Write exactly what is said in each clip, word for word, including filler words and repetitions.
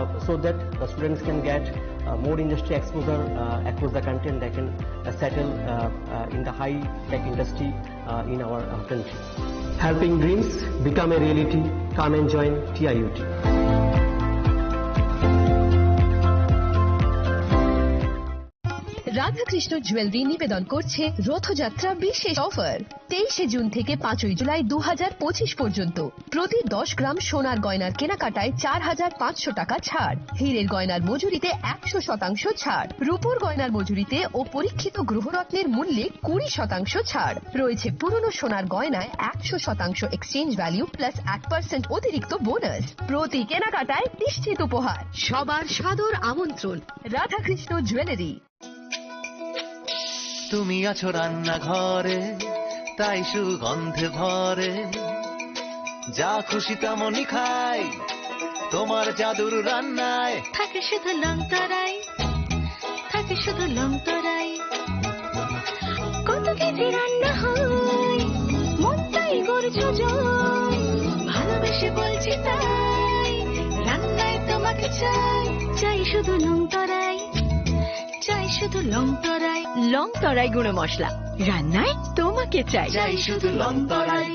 uh, so that the students can get uh, more industry exposure uh, across the country, and they can uh, settle uh, uh, in the high tech industry uh, in our uh, country. Helping dreams become a reality. Come and join T I U T. Radhakrishna jewellery নিবেদন করছে রথযাত্রা বিশেষ অফার। তেইশে জুন থেকে পাঁচই জুলাই দু হাজার পঁচিশ পর্যন্ত প্রতি দশ গ্রাম সোনার গয়নার কেনাকাটায় চার হাজার পাঁচশো টাকা ছাড়, হীরের গয়নার মজুরিতে একশো শতাংশ ছাড়, রূপোর গয়নার মজুরিতে ও পরীক্ষিত গ্রহরত্নের মূল্যে কুড়ি শতাংশ ছাড় রয়েছে। পুরনো সোনার গয়নায় একশো শতাংশ এক্সচেঞ্জ ভ্যালু প্লাস এক পার্সেন্ট অতিরিক্ত বোনাস। প্রতি কেনাকাটায় নিশ্চিত উপহার। সবার সাদর আমন্ত্রণ রাধাকৃষ্ণ জুয়েলারি। তুমি আছো রান্নাঘরে, তাই সুগন্ধে ভরে। যা খুশি তেমনই খাই, তোমার জাদুর রান্নায়। থাকে শুধু লং তরাই, থাকে শুধু লং তরাই। কত কেজি রান্না হয়, মনটাই করছো জয়। ভালোবেসে বলছি তাই, রান্নায় তোমাকে চাই, চাই শুধু লং তরাই। চাই শুধু লং তরাই, লং তরাই গুঁড়ো মশলা, রান্নায় তোমাকে চাই। চাই শুধু লং তরাই।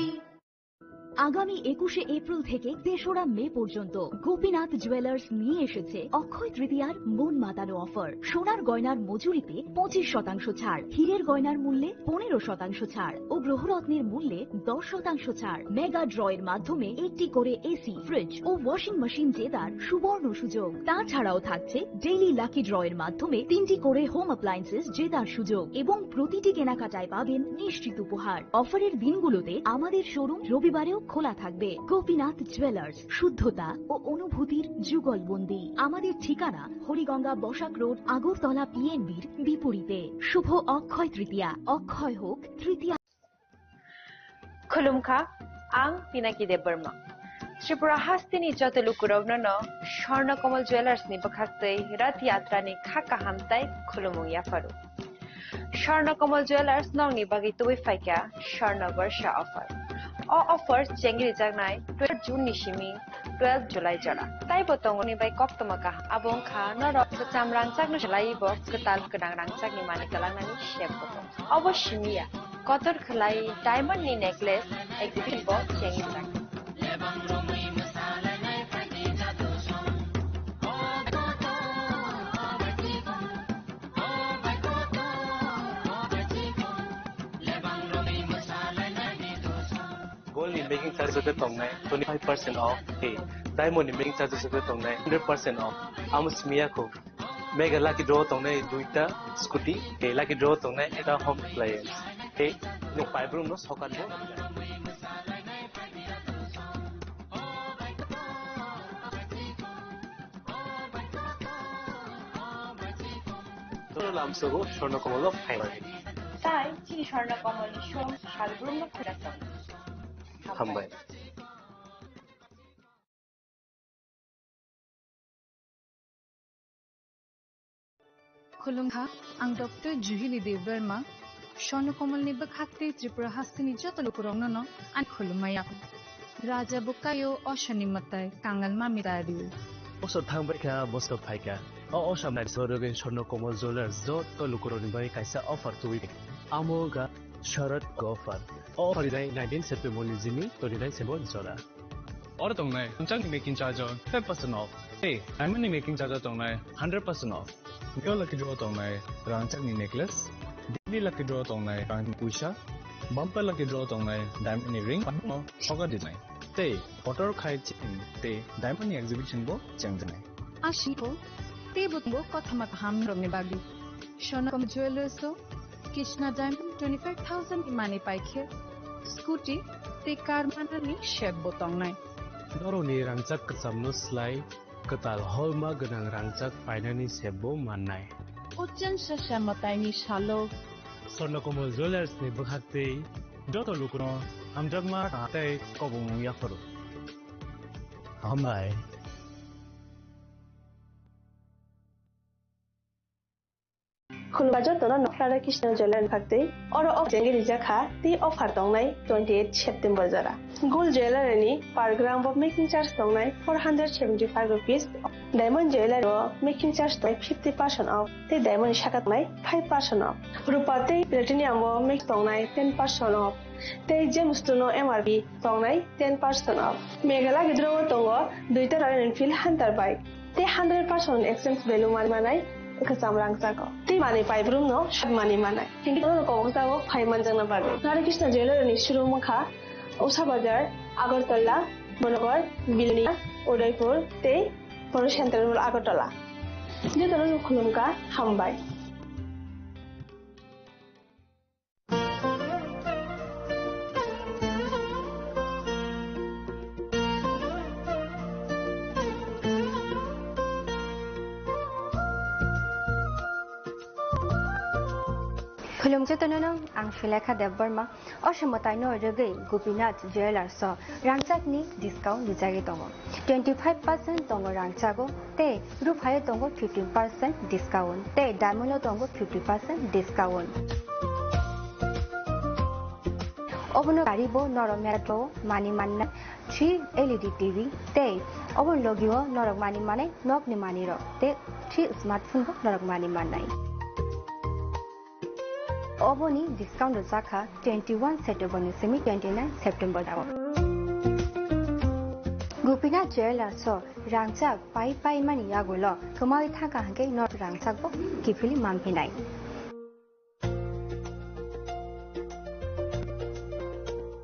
আগামী একুশে এপ্রিল থেকে তেসরা মে পর্যন্ত গোপীনাথ জুয়েলার্স নিয়ে এসেছে অক্ষয় তৃতীয়ার মন মাতানো অফার। সোনার গয়নার মজুরিতে পঁচিশ শতাংশ ছাড়, হীরের গয়নার মূল্যে পনেরো শতাংশ ছাড় ও গ্রহরত্নের মূল্যে দশ শতাংশ ছাড়। মেগা ড্রয়ের মাধ্যমে একটি করে এসি, ফ্রিজ ও ওয়াশিং মেশিন জেতার সুবর্ণ সুযোগ। তাছাড়াও থাকছে ডেইলি লাকি ড্রয়ের মাধ্যমে তিনটি করে হোম অ্যাপ্লায়েন্সেস জেতার সুযোগ এবং প্রতিটি কেনাকাটায় পাবেন নিশ্চিত উপহার। অফারের দিনগুলোতে আমাদের শোরুম রবিবারেও খোলা থাকবে। গোপীনাথ জুয়েলার্স, শুদ্ধতা ও অনুভূতির যুগলবন্দি। আমাদের ঠিকানা হরিগঙ্গা বসাক রোড, আগরতলা পিএনবির বিপরীতে। শুভ অক্ষয় তৃতীয়া, অক্ষয় হোক তৃতীয়া। Khulumkha, ang Pinaki Debbarma. Tripura hasteni joto lukurokno no Swarna Kamal Jewellers ni bwkhaktwi Rath Yatra ni kha kaham tai khulumung yapharu. Swarna Kamal Jewellers nokni bagwi tubui phaikha Swarna Barsha offer. O offer chengrijaknai twelve June ni simi twelve July jora. Taibo tongo ni bai koktwma kaham. Abo wngkha norok kwcham rangchakno swlaiwi bo kwtal gwnang rangchakni manwi kwlangnani sep bo tongo. Obo simi ya, kotor khwlai diamond ni necklace exhibit bo chengrijak. Gold ni making charges de tongnai twenty five percent off, tei diamond ni making charges de tongnai hundred percent off. Amo simi ya kho. Mega lucky draw tongnai duita scooty, tei lucky draw tongnai ekta home appliance. Tei no paibrum no sokat bo. Toro lamsogo Swarna Kamal o phaimani. Tai chini Swarna Kamal ni showroom salbrum no khwlak tongo. Hambai. Khulumkha, ang Doctor Juhili Debbarma, Swarna Kamal ni bwkhak tei Tripura hasteni joto lukurokno no ang khulumaya. Raja bwkaio osani mwtai kangal mami tari. Bosor thangbai kha, bosor phai kha. O osam nai sorogwi Swarna Kamal Jewellers joto lukurokni bagwi kaisa offer tubui. Amo wngkha Sharad offer. O offer nai nineteen September ni jini twenty nine September jora. Oro tongnai rangchakni making charge o five percent off. Tei diamond ni making charge o tongnai hundred percent off. Mega lucky draw tongnai rangchakni necklace, daily lucky draw tongnai rangni puisa, bumper lucky draw tongnai diamond ni ring, no soga dinai. Tei kotor khai chain tei diamond ni exhibition bo chengjaknai. Asiko tei bo tongo kothoma kaham rokni bagwi. Swarna Kamal Jewellers o Krishna Diamond twenty five thousand ni manwi paikhe scooty tei car manani sep bo tongnai. Norokni rangchak kwchamno slai kwtal holma gwnang rangchak painani sep bo mannai. O chwngsa sa mwtaini salo Swarna Kamal Jewellers ni bwkhak tei joto lukurokno hamjakma tei kobongmung yapharu. Hambai. Khulumba jotono Radha Krishna Jewellery ni phaktwi. Oro o jengwi rijak kha tei offer tongnai twenty eight September jora. Gold Jewellery ni per gram bo making charge tongnai four hundred seventy five rupees. Diamond Jewellery bo making charge tongnai fifty percent off tei diamond ni saka tongnai five percent off. Rupa tei platinum bo making tongnai ten percent off. Tei James Two no M R P tongnai ten percent off. Meghalaya gidro o tongo duita Royal Enfield Hunter bike. Tei hundred percent exchange value man manai kwcham rangchak o. Tei manwi paibrum no sat manwi manai. Hinkhe tono koboksa o phai manjakna bagwi. Radha Krishna Jewellery ni showroom wngkha Usha Bazar, Agartala, Binogar, Bilonia, Udaipur tei Polo Central Mall Agartala. Jotono no khulumkha, hambai. Khulumkha jotono no, ang Sulekha Debbarma. O se mwtaino rwgwi Gopinath Jewellers o rangchakni discount rijagwi tongo. Twenty five percent tongo rangchago, tei ruphaio tongo fifteen percent discount, tei diamond o tongo fifty percent discount. Obono gari bo norok mera o mani mannai three L E D T V, tei obono logi o norok mani manai nokni manwi rok, tei three smartphone bo norok mani mannai. Oboni discount rwjakha twenty one September ni simi twenty nine September dago. Gopinath Jewellers o rangchak pai pai mani yagulo kwmawi thangkha hwnkhe no rangchak bo kiphilwi manphinai.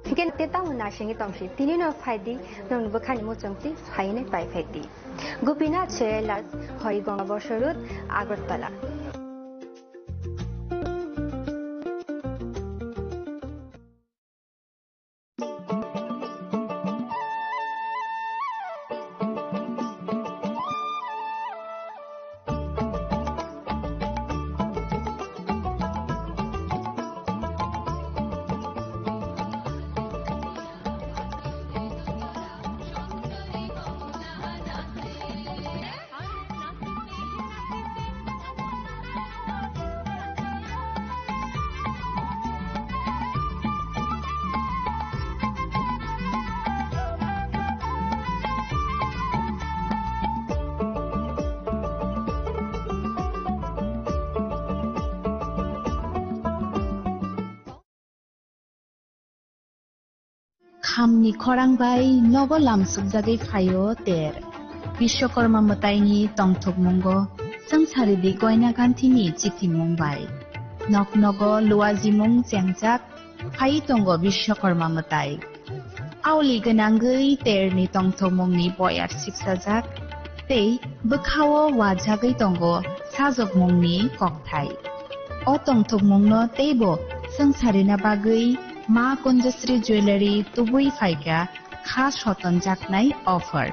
Hwnkhe te tamo naisingwi tongsi, tini no phaidi, nokni bwkhani muchungtwi phainai pai phaidi. Gopinath Jewellers, Hariganj Bosor Road, Agartala. Khamni khorang bai nogo lamsukjagwi phaio ter. Biswakarma mwtaini tongthokmungo swngcharidi goina ganthini chithimung bai. Nok nogo luajimung chengjak phai tongo Biswakarma mwtai. Auli gwnangwi terni tongthokmungni boyar sipsajak tei bwkhao wajagwi tongo sajokmungni kokthai. O tongthokmungno teibo swngcharina bagwi Ma Kunjasri Jewellery tubui phaikha kha sotonjaknai offer.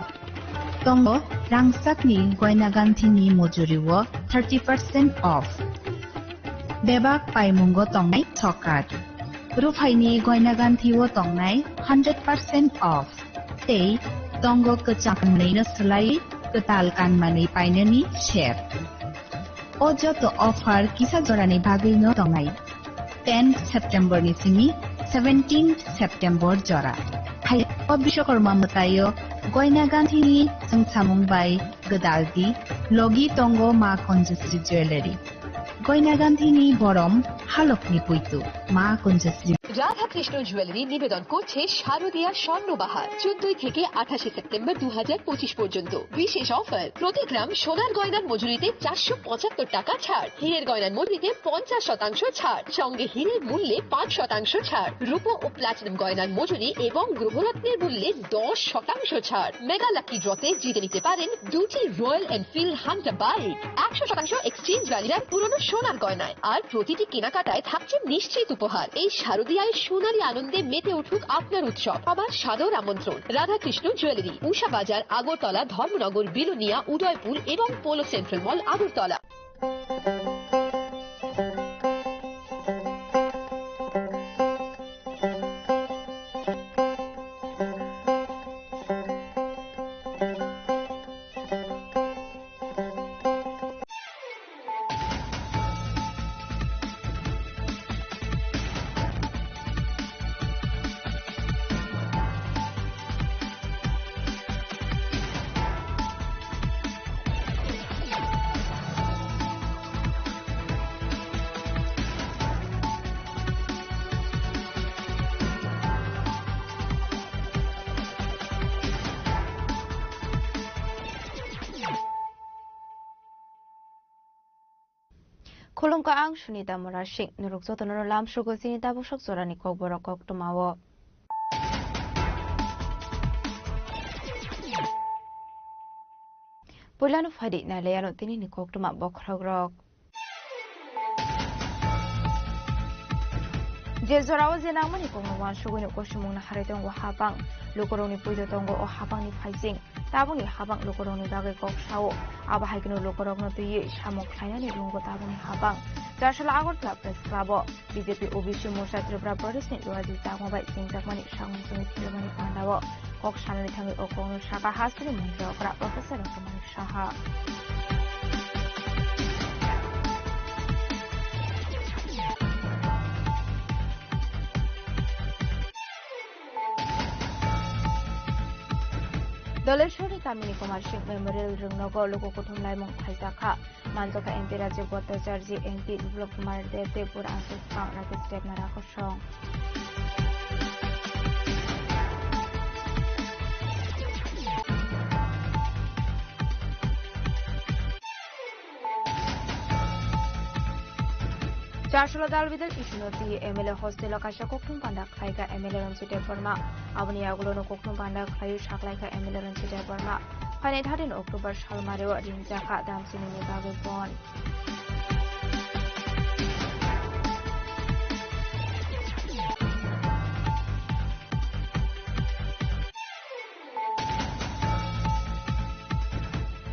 Tongo rangchakni goina ganthini mujuriwo thirty percent off. Bebak paimungo tongnai sokat. Ruphaini goina ganthio tongnai hundred percent off. Tei tongo kwcham manwino swlaiwi kwtal kanmanwi painani sep. O joto offer kisa jorani bagwino tongnai. Ten September ni simi seventeen September jora. Hai o Biswakarma mwtaio goina ganthini chwngsamung bai gwdaldi logi tongo Ma Kunjasri Jewellery. Goina ganthini borom halokni puitu Ma Kunjasri. Radhakrishna jewellery নিবেদন করছে শারদীয়া স্বর্ণবাহার, চোদ্দই থেকে আঠাশে সেপ্টেম্বর দু হাজার পঁচিশ পর্যন্ত। বিশেষ অফার, প্রতি গ্রাম সোনার গয়নার মজুরিতে চারশো পঁচাত্তর টাকা ছাড়, হীরের গয়নার মজুরিতে পঞ্চাশ শতাংশ ছাড়, সঙ্গে হীরের মূল্যে পাঁচ শতাংশ ছাড়, রূপো ও প্লাটিনাম গয়নার মজুরি এবং গ্রহরত্নের মূল্যে দশ শতাংশ ছাড়। মেগা লাকি ড্রতে জিতে নিতে পারেন দুটি রয়্যাল এনফিল্ড হান্টার বাইক, একশো শতাংশ এক্সচেঞ্জ ভ্যালু আর পুরনো সোনার গয়নায়। আর প্রতিটি কেনাকাটায় থাকছে নিশ্চিত উপহার। এই শারদীয়ায় সোনালী আনন্দে মেতে উঠুক আপনার উৎসব। আবার সাদর আমন্ত্রণ রাধাকৃষ্ণ জুয়েলারি, উষা বাজার, আগরতলা, ধর্মনগর, বিলোনিয়া, উদয়পুর এবং polo central mall, Agartala. Khulumkha, ang Sunita Murasing. Norok jotono lamsogo chini tabuk sok jorani kokborok koktwmao. Puilano phaidi nailaiano tinini koktwma bokhorokrok. Je jorao je nangmani kokno uansugwino kosimung naharwi tongo hapang. Lukurokni puido tongo o hapangni phaising. Tabukni hapang lukurokni bagwi kok sao. Abo hai kheno lukurokno twiwi samung khlainani rwngo tabukni hapang. Charchalo Agartala Press Club-o B J P O B C Morcha Tripura Pradeshni Luaji Chakma bai chengjakmani samung chumui thwirmani pandao kok sanani thangwi o kokno sakha hasteni montri okra Professor Dr. Manik Saha. Doleshwari kamini Kumar Singh Memorial Rungnogo luku kuthum laimung khlaijakha. Manjakha M P Rajiv Bhattacharjee, M P Biplab Kumar Deb, Debbarma Aswk Phang, Rakesh Deb, Nara Kosong. Charchalo dalbidal issue-no twi M L A hostel-o kaisa kokthum panda khlaikha M L A Ranjit Debbarma. Aboni yagulono kokthum panda khlaiwi saklaikha M L A Ranjit Debbarma. Phainai thirteen October salmario ringjak kha damchinini bagwi bon.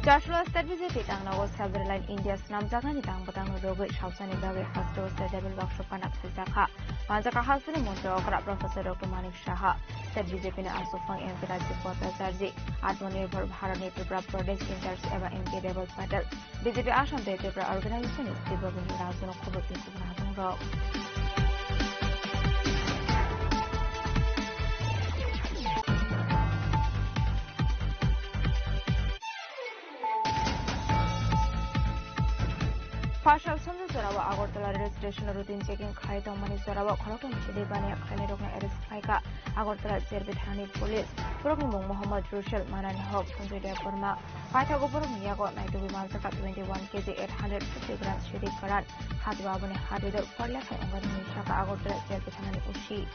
Charchalo State B J P tangnago Silver Line India swnamjaknani tang bwtangno rwgwi sausani bagwi hasteo State Level Baksa panda khlaijakha. Manjakha hasteni montri okra Professor Doctor Manik Saha, State B J P ni aswk phang M P Rajiv Bhattacharjee, Atmanirbhar Bharat ni Tripura Pradesh in-charge eba M P Rebel Patel, B J P Assam tei Tripura Organization ni Tripura Bini Rajno khobor tei kubun hatung rok. Phasal songni jorao Agartala rail station routine checking khlai tongmani jorao khorokthom chili baniya khlainairokno arrest khlaikha Agartala J R B thanani police. Borokni mung Mohammad Rusel, Manani Hok, Sanjoy Debbarma. Paithago borokni yago naitugwi manjakha twenty one K G eight hundred fifty gram sidi kwran. Hati aboni hati dok korlekha ongani sakha Agartala J R B thanani O C.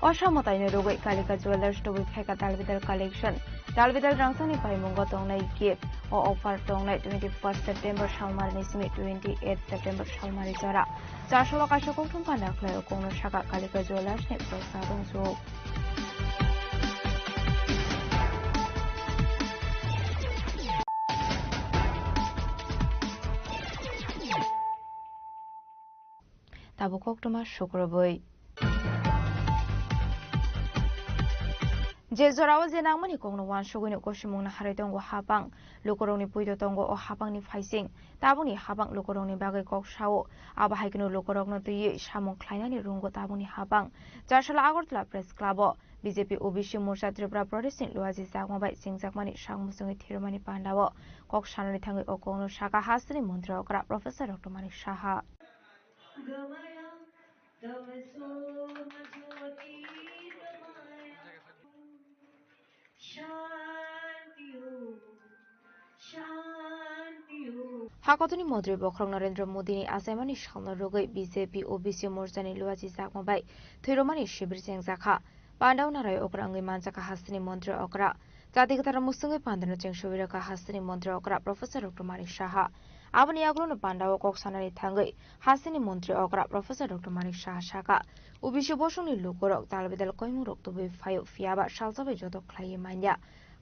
O samwtaino rwgwi Kalika Jewellers tubui phaikha dalbidal collection. Dalbidal rangchakni paimungo tongnai gift. O offer tongnai twenty first September salmarini simi twenty eight September salmari jora. Charchalo kaisa kokthum panda khlai o kokno sakha Kalika Jewellers ni prosa rwngsuk. Tabuk koktwma sukrubwi. Je jorao je nangmani kokno uansugwino kosimung naharwi tongo hapang. Lukurokni puido tongo o hapangni phaising. Tabukni hapang lukurokni bagwi kok sao. Abo hai kheno lukurokno twiwi samung khlainani rwngo tabukni hapang. Charchalo Agartala Press Club-o B J P O B C Morcha Tripura Pradesh ni Luaji Chakma bai chengjakmani sak muchungwi thwirmani pandao kok sanani thangwi o kokno sakha hasteni montri okra Professor Doctor Manik Saha. Hakotoni montri bokhorok Narendra Modini achaimani salno rwgwi B J P O B C morchani Luaji Chakma bai thwirokmani sibir chengjakha. Pandao narai okra wngwi manjakha hasteni montri okra. Jati kwthar musungwi pandano cheng suwirokha hasteni montri okra Professor Doctor Manik Saha. Aboni yagulono pandao kok sanani thangwi hasteni montri okra Professor Doctor Manik Saha sakha, O B C bosongni lukurok dalbidal koimungrok tubui phaio, phiyaba salsa bai joto khlaiwi manya.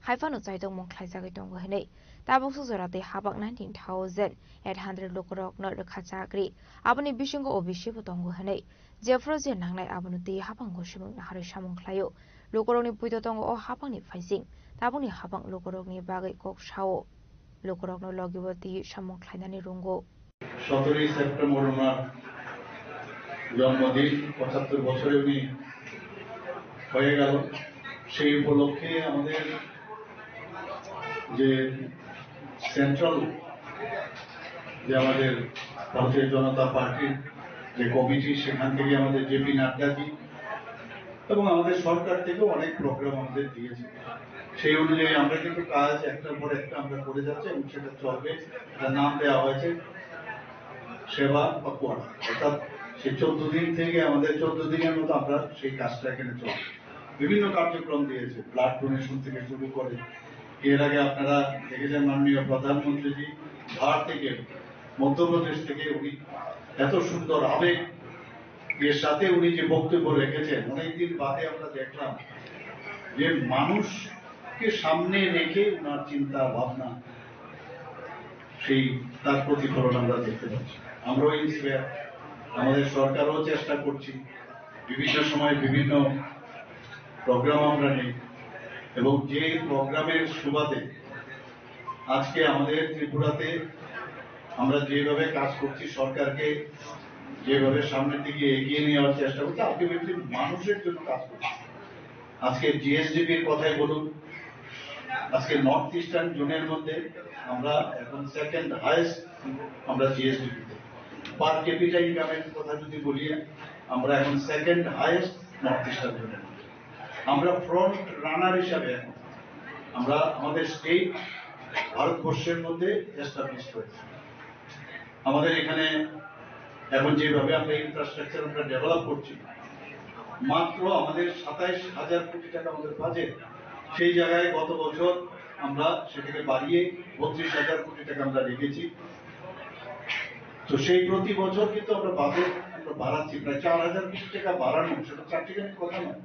Haiphano chaitokmung khlaijagwi tongo hwnwi. Tabukso jora tei hapang nineteen thousand eight hundred lukurokno rwkha chakri. Aboni bisingo O B C bo tongo hwnwi. Jephru je nangnai abono twi hapang gosimung naharwi samung khlaio. Lukurokni puito tongo o hapangni phaising. Tabukni hapang lukurokni bagwi kok sao. Lukurokno logibo twi samung khlainani rwngo. সতেরোই সেপ্টেম্বর ওনার জন্মদিন, পঁচাত্তর বছরে উনি হয়ে গেল। সেই উপলক্ষে আমাদের যে সেন্ট্রাল, যে আমাদের ভারতীয় জনতা পার্টির যে কমিটি, সেখান থেকে আমাদের জেপি নাড্ডাজি এবং আমাদের সরকার থেকে অনেক প্রোগ্রাম আমাদের দিয়েছে। সেই অনুযায়ী আমরা কিন্তু কাজ একটার পর একটা আমরা করে যাচ্ছি এবং সেটা চলবে। এটার নাম দেওয়া হয়েছে সেবা পাকুয়াড়া। অর্থাৎ সেই চোদ্দ দিন থেকে আমাদের চোদ্দ দিনের মতো আমরা সেই কাজটা এখানে চলবে। বিভিন্ন কার্যক্রম দিয়েছে, ব্লাড ডোনেশন থেকে শুরু করে। এর আগে আপনারা দেখেছেন, মাননীয় প্রধানমন্ত্রীজি ধার থেকে, মধ্যপ্রদেশ থেকে উনি এত সুন্দর আবেগ এর সাথে উনি যে বক্তব্য রেখেছেন, অনেকদিন বাদে আমরা দেখলাম যে মানুষকে সামনে রেখে ওনার চিন্তা ভাবনা, সেই তার প্রতিফলন আমরা দেখতে পাচ্ছি। আমরাও ইন্সপায়ার, আমাদের সরকারও চেষ্টা করছি, বিভিন্ন সময় বিভিন্ন প্রোগ্রাম আমরা নেই, এবং যে প্রোগ্রামের সুবাদে আজকে আমাদের ত্রিপুরাতে আমরা যেভাবে কাজ করছি, সরকারকে যেভাবে সামনের দিকে এগিয়ে নেওয়ার চেষ্টা করছি, আলটিমেটলি মানুষের জন্য কাজ করছি। আজকে জিএসডিপির কথাই বলুন, আজকে নর্থ ইস্টার্ন জোনের মধ্যে আমরা এখন সেকেন্ড হায়েস্ট আমরা জিএসডিপিতে। পার ক্যাপিটা ইনকামের কথা যদি বলি, আমরা এখন সেকেন্ড হায়েস্ট নর্থ ইস্টার্ন জোনের মধ্যে। আমরা ফ্রন্ট রানার হিসাবে এখন আমরা আমাদের স্টেট ভারতবর্ষের মধ্যে এস্টাবলিশ হয়েছে। আমাদের এখানে এখন যেভাবে আমরা ইনফ্রাস্ট্রাকচার আমরা ডেভেলপ করছি, মাত্র আমাদের সাতাইশ হাজার কোটি টাকা আমাদের বাজেট, সেই জায়গায় গত বছর আমরা সেটাকে বাড়িয়ে বত্রিশ হাজার কোটি টাকা আমরা রেখেছি। তো সেই প্রতি বছর কিন্তু আমরা বাজেট আমরা বাড়াচ্ছি, প্রায় চার হাজার কোটি টাকা বাড়ানো, সেটা চারটিখানি কথা নয়।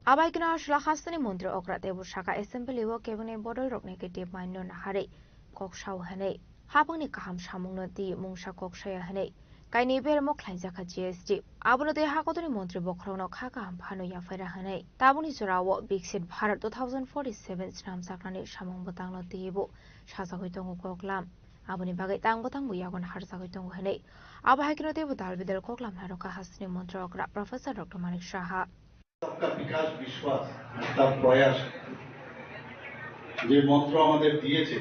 Abai kheno aswla hasteni montri okra teibo sakha assembly o cabinet bodol rokni khe tei mainno naharwi kok sao hwnwi, hapangni kaham samungno twi mungsa kok saya hwnwi kainwi bermo khlaijakha G S T. Abono tei hakotorni montri bokhorokno kha kaham phano yaphaira hwnwi tabukni jorao Viksit Bharat two thousand forty-seven swnamjaknani samung bwtangno twibo sajagwi tongo koklam. Aboni bagwi tang bwtangbo yago naharjagwi tongo hwnwi abo hai kheno teibo dal bidal koklam narwkha hasteni montri okra Professor Doctor Manik Saha. सबका विकास विश्वास, सबका प्रयास, যে মন্ত্র আমাদের দিয়েছে,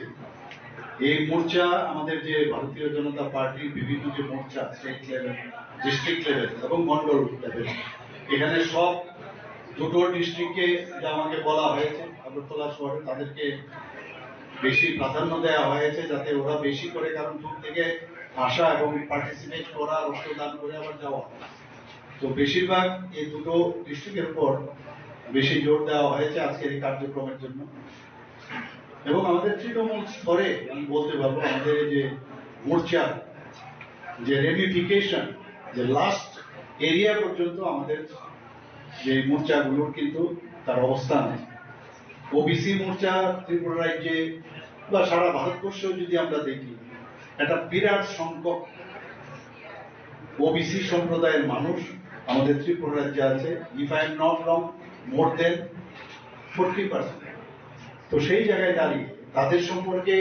এই মোর্চা আমাদের যে ভারতীয় জনতা পার্টির বিভিন্ন যে মোর্চা, স্টেট লেভেল, ডিস্ট্রিক্ট লেভেল এবং মন্ডল লেভেল, এখানে সব দুটো ডিস্ট্রিক্টে যা আমাকে বলা হয়েছে, আগরতলা শহরে তাদেরকে বেশি প্রাধান্য দেওয়া হয়েছে, যাতে ওরা বেশি করে, কারণ দূর থেকে আসা এবং পার্টিসিপেট করা, রক্তদান করে আবার যাওয়া। তো বেশিরভাগ এই দুটো ডিস্ট্রিক্টের উপর বেশি জোর দেওয়া হয়েছে আজকের এই কার্যক্রমের জন্য। এবং আমাদের তৃণমূল স্তরে আমি বলতে পারবো, আমাদের এই যে মোর্চা, যে রেমিফিকেশন, যে লাস্ট এরিয়া পর্যন্ত আমাদের যে মোর্চাগুলোর কিন্তু তার অবস্থান আছে। ওবিসি মোর্চা ত্রিপুরা রাজ্যে বা সারা ভারতবর্ষেও যদি আমরা দেখি, একটা বিরাট সংখ্যক ওবিসি সম্প্রদায়ের মানুষ আমাদের ত্রিপুরা রাজ্যে আছে। If I am not wrong, more than forty percent। তো সেই জায়গায় দাঁড়িয়ে তাদের সম্পর্কে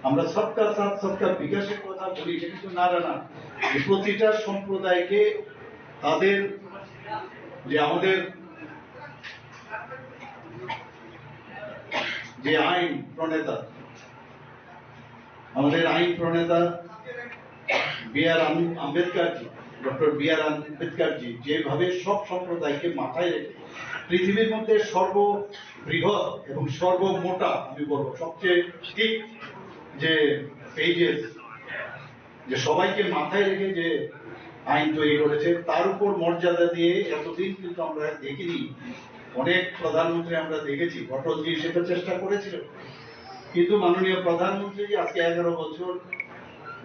আমরা সবকা সাথ সবকা বিকাশের কথা বলি, এটা কিন্তু না, না, না। এই প্রতিটা সম্প্রদায়কে তাদের যে আমাদের যে আইন প্রণেতা, আমাদের আইন প্রণেতা বি আর আম-, আম্বেদকরজি, ডক্টর বি আর আম্বেদকরজি যেভাবে সব সম্প্রদায়কে মাথায় রেখে পৃথিবীর মধ্যে সর্ববৃহৎ এবং সর্বমোটা, আমি বলবো, সবচেয়ে থিক যে পেজেস, যে সবাইকে মাথায় রেখে যে আইন তৈরি করেছে, তার উপর মর্যাদা দিয়ে এতদিন কিন্তু আমরা দেখিনি। অনেক প্রধানমন্ত্রী আমরা দেখেছি, অটলজি সেটা চেষ্টা করেছিল, কিন্তু মাননীয় প্রধানমন্ত্রী আজকে এগারো বছর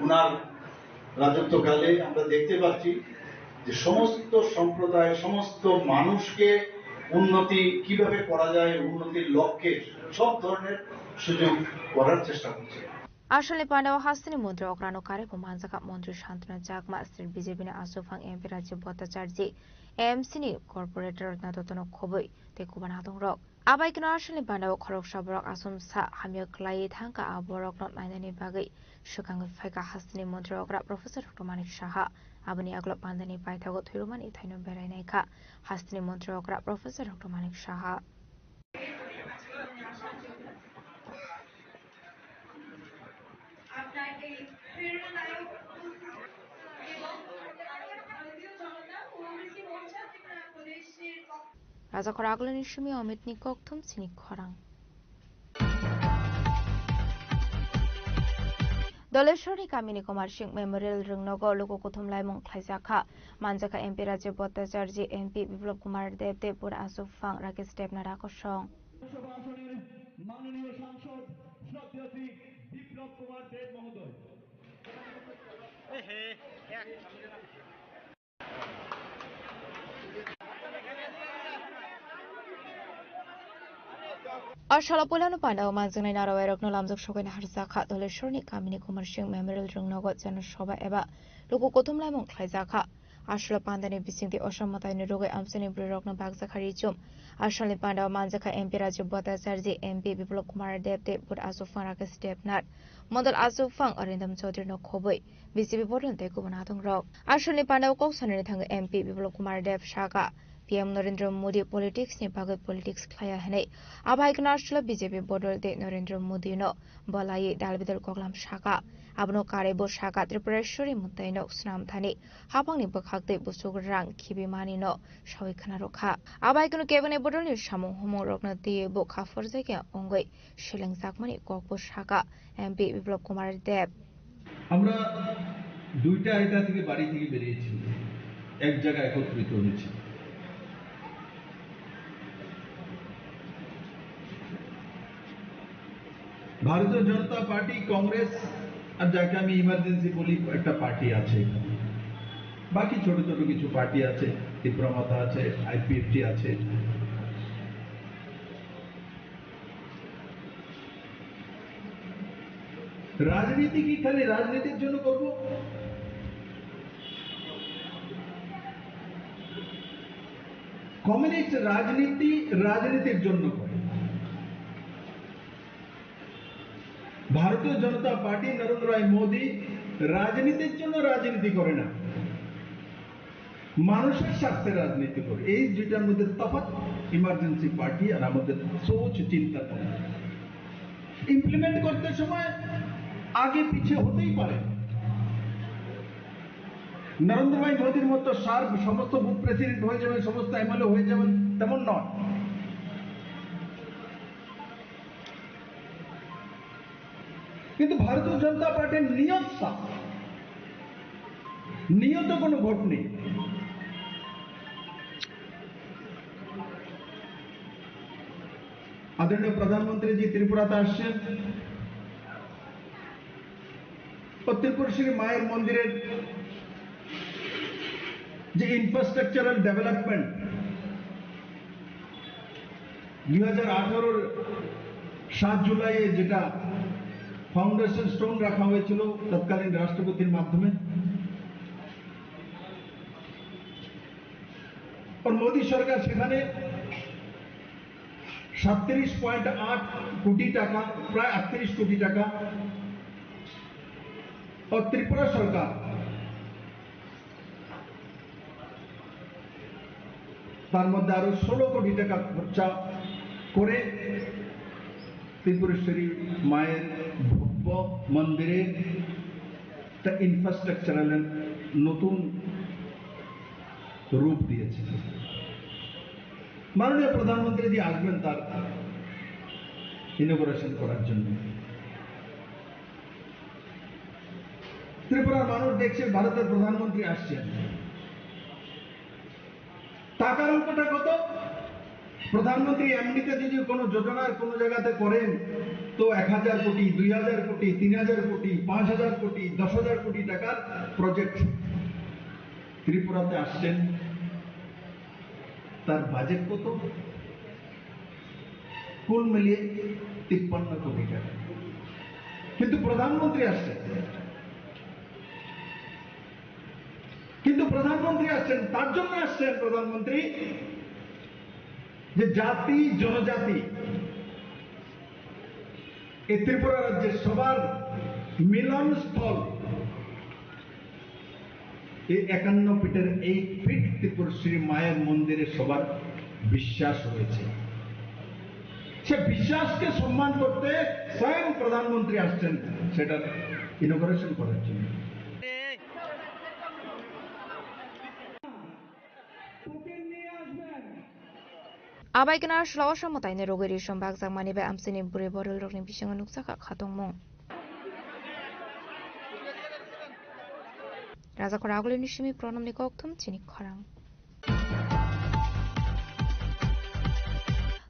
ওনার রাজত্বকালে আমরা দেখতে পাচ্ছি যে সমস্ত সম্প্রদায়, সমস্ত মানুষকে উন্নতি কিভাবে করা যায়, উন্নতির লক্ষ্যে সব ধরনের সুযোগ করার চেষ্টা করছে। Asalni pandao hasteni montri okrano karwi bo manjakha montri Santanu Chakma, state B J P ni achukphang M P Rajiv Bhattacharjee, A M C ni corporator Ratna Dotto no khobwi tei kubun adongrok. Abai kheno asalni pandao khoroksa borok achomsa hamya kwlaiwi thangkha, a borokno nainani bagwi swkangwi phaikha hasteni montri okra Professor Doctor Manik Saha. Aboni yagulo pandani paithago thwirwkmani thaino berai naikha hasteni montri okra Professor Doctor Manik Saha. Rajakhor agulini simi Omitni kokthum sini khorang. Doleshwrni kamini Kumar Singh Memorial rwngnogo luku kuthum laimung khlaijakha. Manjakha M P Rajib Bhattacharjee, M P Biplab Kumar Deb, Debbarma Aswk Phang, Rakesh Debnath Rakosong. Lok Sabha আসনের মাননীয় সাংসদ শ্রদ্ধেয় শ্রী বিপ্লব কুমার দেব মহোদয়। O salo puilano pandao manjaknai narowairokno lamjak sokaina harjakha. Doleshwrni kamini Kumar Singh Memorial rwngnogo Jana Sabha eba luku kuthum laimung khlaijakha. Aswk pandani bisingtwi Asom mwtaini rwgwi amchaini bwrwirokno bakjakha richum. Asalni pandao manjakha M P Rajib Bhattacharjee, M P Biplab Kumar Deb, Debbarma Aswk Phang, Rakesh Debnath, Mondol Aswk Phang, Arindam Chaudhary no khobwi B J P bodol tei kubun adongrok. Asalni pandao kok sanani thangwi M P Biplab Kumar Deb sakha, P M Narendra Modi politics ni bagwi politics khlaiya hwnwi. Abo hai kheno aswk B J P bodol tei Narendra Modi no bwlaiwi dal bidal koklam sakha. Abono karwi bo sakha Tripureshwari mwtaino swnam thani hapangni bwkhaktwi buchuk rang khibimanino sawi khna rwkha. Abo hai kheno kebengni bodolni samung humung rokno twiwi bo kha phorjakya wngwi selengjakmani kokbo sakha M P Biplab Kumar Deb. আমরা দুইটা এলাকা থেকে, বাড়ি থেকে বেরিয়েছি, এক জায়গায় একত্রিত হয়েছি। ভারতীয় জনতা পার্টি, কংগ্রেস আর যাকে আমি ইমার্জেন্সি বলি, একটা পার্টি আছে এখানে। বাকি ছোট ছোট কিছু পার্টি আছে, ত্রিপুরা মথা আছে, আইপিএফটি আছে। রাজনীতি কি খালি রাজনীতির জন্য করব? কমিউনিস্ট রাজনীতি রাজনীতির জন্য করে। ভারতীয় জনতা পার্টি, নরেন্দ্র ভাই মোদী রাজনীতির জন্য রাজনীতি করে না, মানুষের স্বার্থে রাজনীতি করে। এই দুইটার মধ্যে তফাৎ ইমার্জেন্সি পার্টি আর আমাদের সোচ, চিন্তাধারা। ইমপ্লিমেন্ট করতে সময় আগে পিছে হতেই পারে। নরেন্দ্র ভাই মোদীর মতো সার সমস্ত বুথ প্রেসিডেন্ট হয়ে যাবেন, সমস্ত এমএলএ হয়ে যাবেন, তেমন নয়। কিন্তু ভারতীয় জনতা পার্টির নিয়ত সাফ, নিয়ত কোনো ভোট নেই। আদরণীয় প্রধানমন্ত্রীজি ত্রিপুরাতে আসছেন, ও ত্রিপুরেশ্বরী মায়ের মন্দিরের যে ইনফ্রাস্ট্রাকচারাল ডেভেলপমেন্ট, দুই হাজার আঠারোর সাত জুলাইয়ে যেটা ফাউন্ডেশন স্টোন রাখা হয়েছিল তৎকালীন রাষ্ট্রপতির মাধ্যমে, আর মোদী সরকার সেখানে সাতত্রিশ পয়েন্ট আট কোটি টাকা, প্রায় আটত্রিশ কোটি টাকা, ও ত্রিপুরা সরকার তার মধ্যে আরো ষোলো কোটি টাকা খরচা করে ত্রিপুরেশ্বরী মায়ের ভব্য মন্দিরে তা ইনফ্রাস্ট্রাকচারাল নতুন রূপ দিয়েছে। মাননীয় প্রধানমন্ত্রী যে আসবেন তার ইনোগ্রেশন করার জন্য। ত্রিপুরার মানুষ দেখছে ভারতের প্রধানমন্ত্রী আসছেন, টাকার অঙ্কটা কত? প্রধানমন্ত্রী এমনিতে যদি কোনো যোজনার কোনো জায়গাতে করেন, তো এক হাজার কোটি, দুই হাজার কোটি, তিন হাজার কোটি, পাঁচ হাজার কোটি, দশ হাজার কোটি টাকার প্রজেক্ট। ত্রিপুরাতে আসছেন, তার বাজেট কত? কুল মিলিয়ে তিপ্পান্ন কোটি টাকা। কিন্তু প্রধানমন্ত্রী আসছেন, কিন্তু প্রধানমন্ত্রী আসছেন, তার জন্য আসছেন প্রধানমন্ত্রী, যে জাতি, জনজাতি, এই ত্রিপুরা রাজ্যের সবার মিলনস্থল, এই একান্ন ফিটের এইট ফিট ত্রিপুরেশ্বরী মায়ের মন্দিরে সবার বিশ্বাস রয়েছে। সে বিশ্বাসকে সম্মান করতে স্বয়ং প্রধানমন্ত্রী আসছেন সেটার ইনোগ্রেশন করার জন্য। টোকেন নিয়ে আসবেন। Abai kena sla osa mwtaini rogwi ri sombak jakmani bai amchini bwrwi bororokni bisingo nukjakha khatungmung. Rajakhor Agulini simi Pranamni kokthum chini khorang.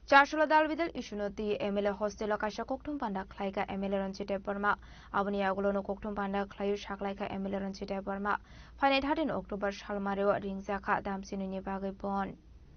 Chasolo dal bidal issue no twi M L A hostel o kaisa kokthum panda khlaika M L A Ranjit Debbarma. Aboni yagulo no kokthum panda khlaio saklaika M L A Ranjit Debbarma. Phainai thirteen October salmario ringjakha damchinini bagwi bon.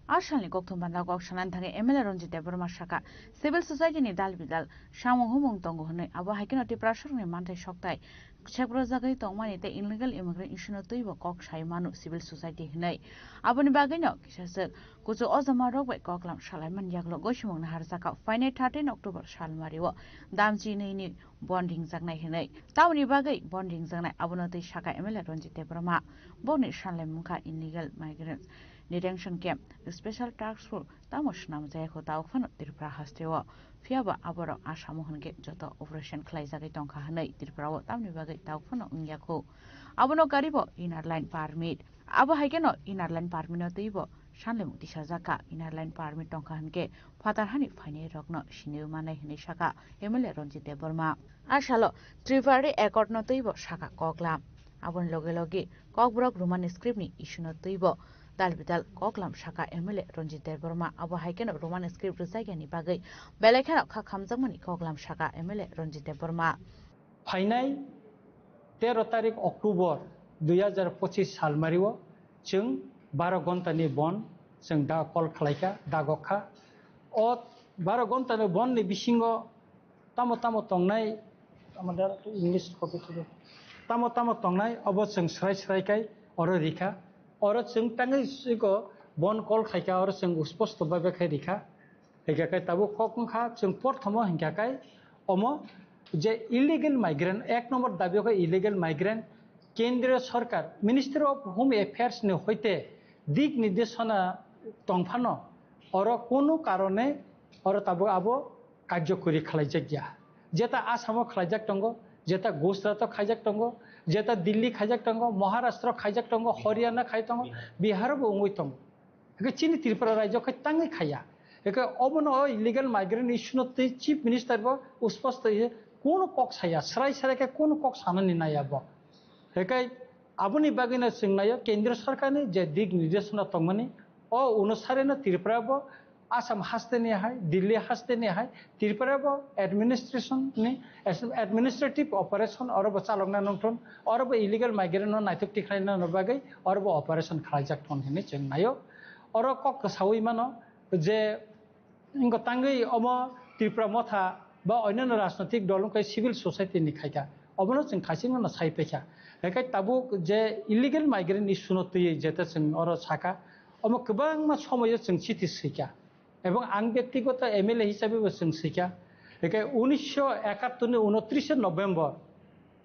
A salni kokthum panda kok sanani thangwi M L A Ranjit Debbarma saka, civil society ni dal bidal samung humung tongo hwnwi, abo hai kheno Tiprasarokni manthai sokthai seprojagwi tongmani tei illegal immigrant issue no twibo kok sai mano civil society hwnwi. Aboni bagwino kisaswk kuchuk ojama rok bai koklam salaimani yagulo gosimung naharjaka phainai thirteen October salmario damchi nini bon ringjaknai hwnwi. Tamoni bagwi bon ringjaknai abono twi saka M L A Ranjit Debbarma. Bokni sanlaimung kha illegal migrants detention camp, special task force tamo swnamjaya kho tabuk phano Tripura hasteo. Phiyaba aborok Asamo hwnkhe joto operation khlaijagwi tongkha hwnwi Tripurao tamni bagwi tabuk phano wngya kho. Abono karibo inner line permit. Abo hai kheno inner line permit no twibo sanlaimung tisajakha. Inner line permit tongkha hwnkhe phatar hani phainai rokno siniwi manai hwnwi saka M L A Ranjit Debbarma. A salo Tripuri Accord no twibo saka koklam. Aboni loge loge Kokborok Roman script ni issue no twibo dal bidal koklam saka M L A Ranjit Debbarma. Abo hai kheno Roman script rwjakya ni bagwi belai kheno kha khamjakmani koklam saka M L A Ranjit Debbarma. Phainai tero tarik October dui hajar pochis salmario chwng baro gonta ni bon chwng da call khlaikha, dagokha. O baro gonta ni bon ni bisingo tamo tamo tongnai, tamo da English copy copy. Tamo tamo tongnai obo chwng srai srai kai oro rikha. Oro chwng tangwi siko bon call khaikha, oro chwng usposto baibai khai rikha. Hingkha kai tabuk kok wngkha chwng porthomo hingkha kai omo je illegal migrant, ek number dabi khe illegal migrant, kendriyo sarkar, Ministry of Home Affairs ni hoite dik nirdeshona tongphano oro kunu karone oro tabuk abo karjokori khlaijak ya. Jeta Assam o khlaijak tongo, jeta Gujarat o khaijak tongo, jeta Delhi khaijak tongo, Maharashtra khaijak tongo, Haryana khai tongo, Bihar bo wngwi tongo. Hingke chini Tripura rajyo khe tangwi khaiya. Hingke obono o illegal migrant issue no twi Chief Minister bo usposto ye kunu kok saya, srai srai khe kunu kok sanani naiya bo. Hingke aboni bagwino chwng naio kendriyo sarkarni je dik nirdeshona tongmani, o onusareno Tripura bo Assam haste ni hai, Delhi haste ni hai, Tripura bo administration ni, administrative operation oro bo chalokna nongthon, oro bo illegal migrant no naithok tikhlaina no bagwi oro bo operation khlaijak thon hinwi chwng naio. Oro kok kwsawi mano je wngkha tangwi omo Tripura Motha ba onyanno rajnotik dol wngkha civil society ni khaikha, obono chwng khaisingno sai paikha. Haikhai tabuk je illegal migrant issue no twiwi jeta chwng oro sakha, omo kwbangma somoyo chwng chithi swikha. Ebong ang byaktigoto M L A hisabe bo chwng swikha. Hingke unisho ekattor ni unotrishe November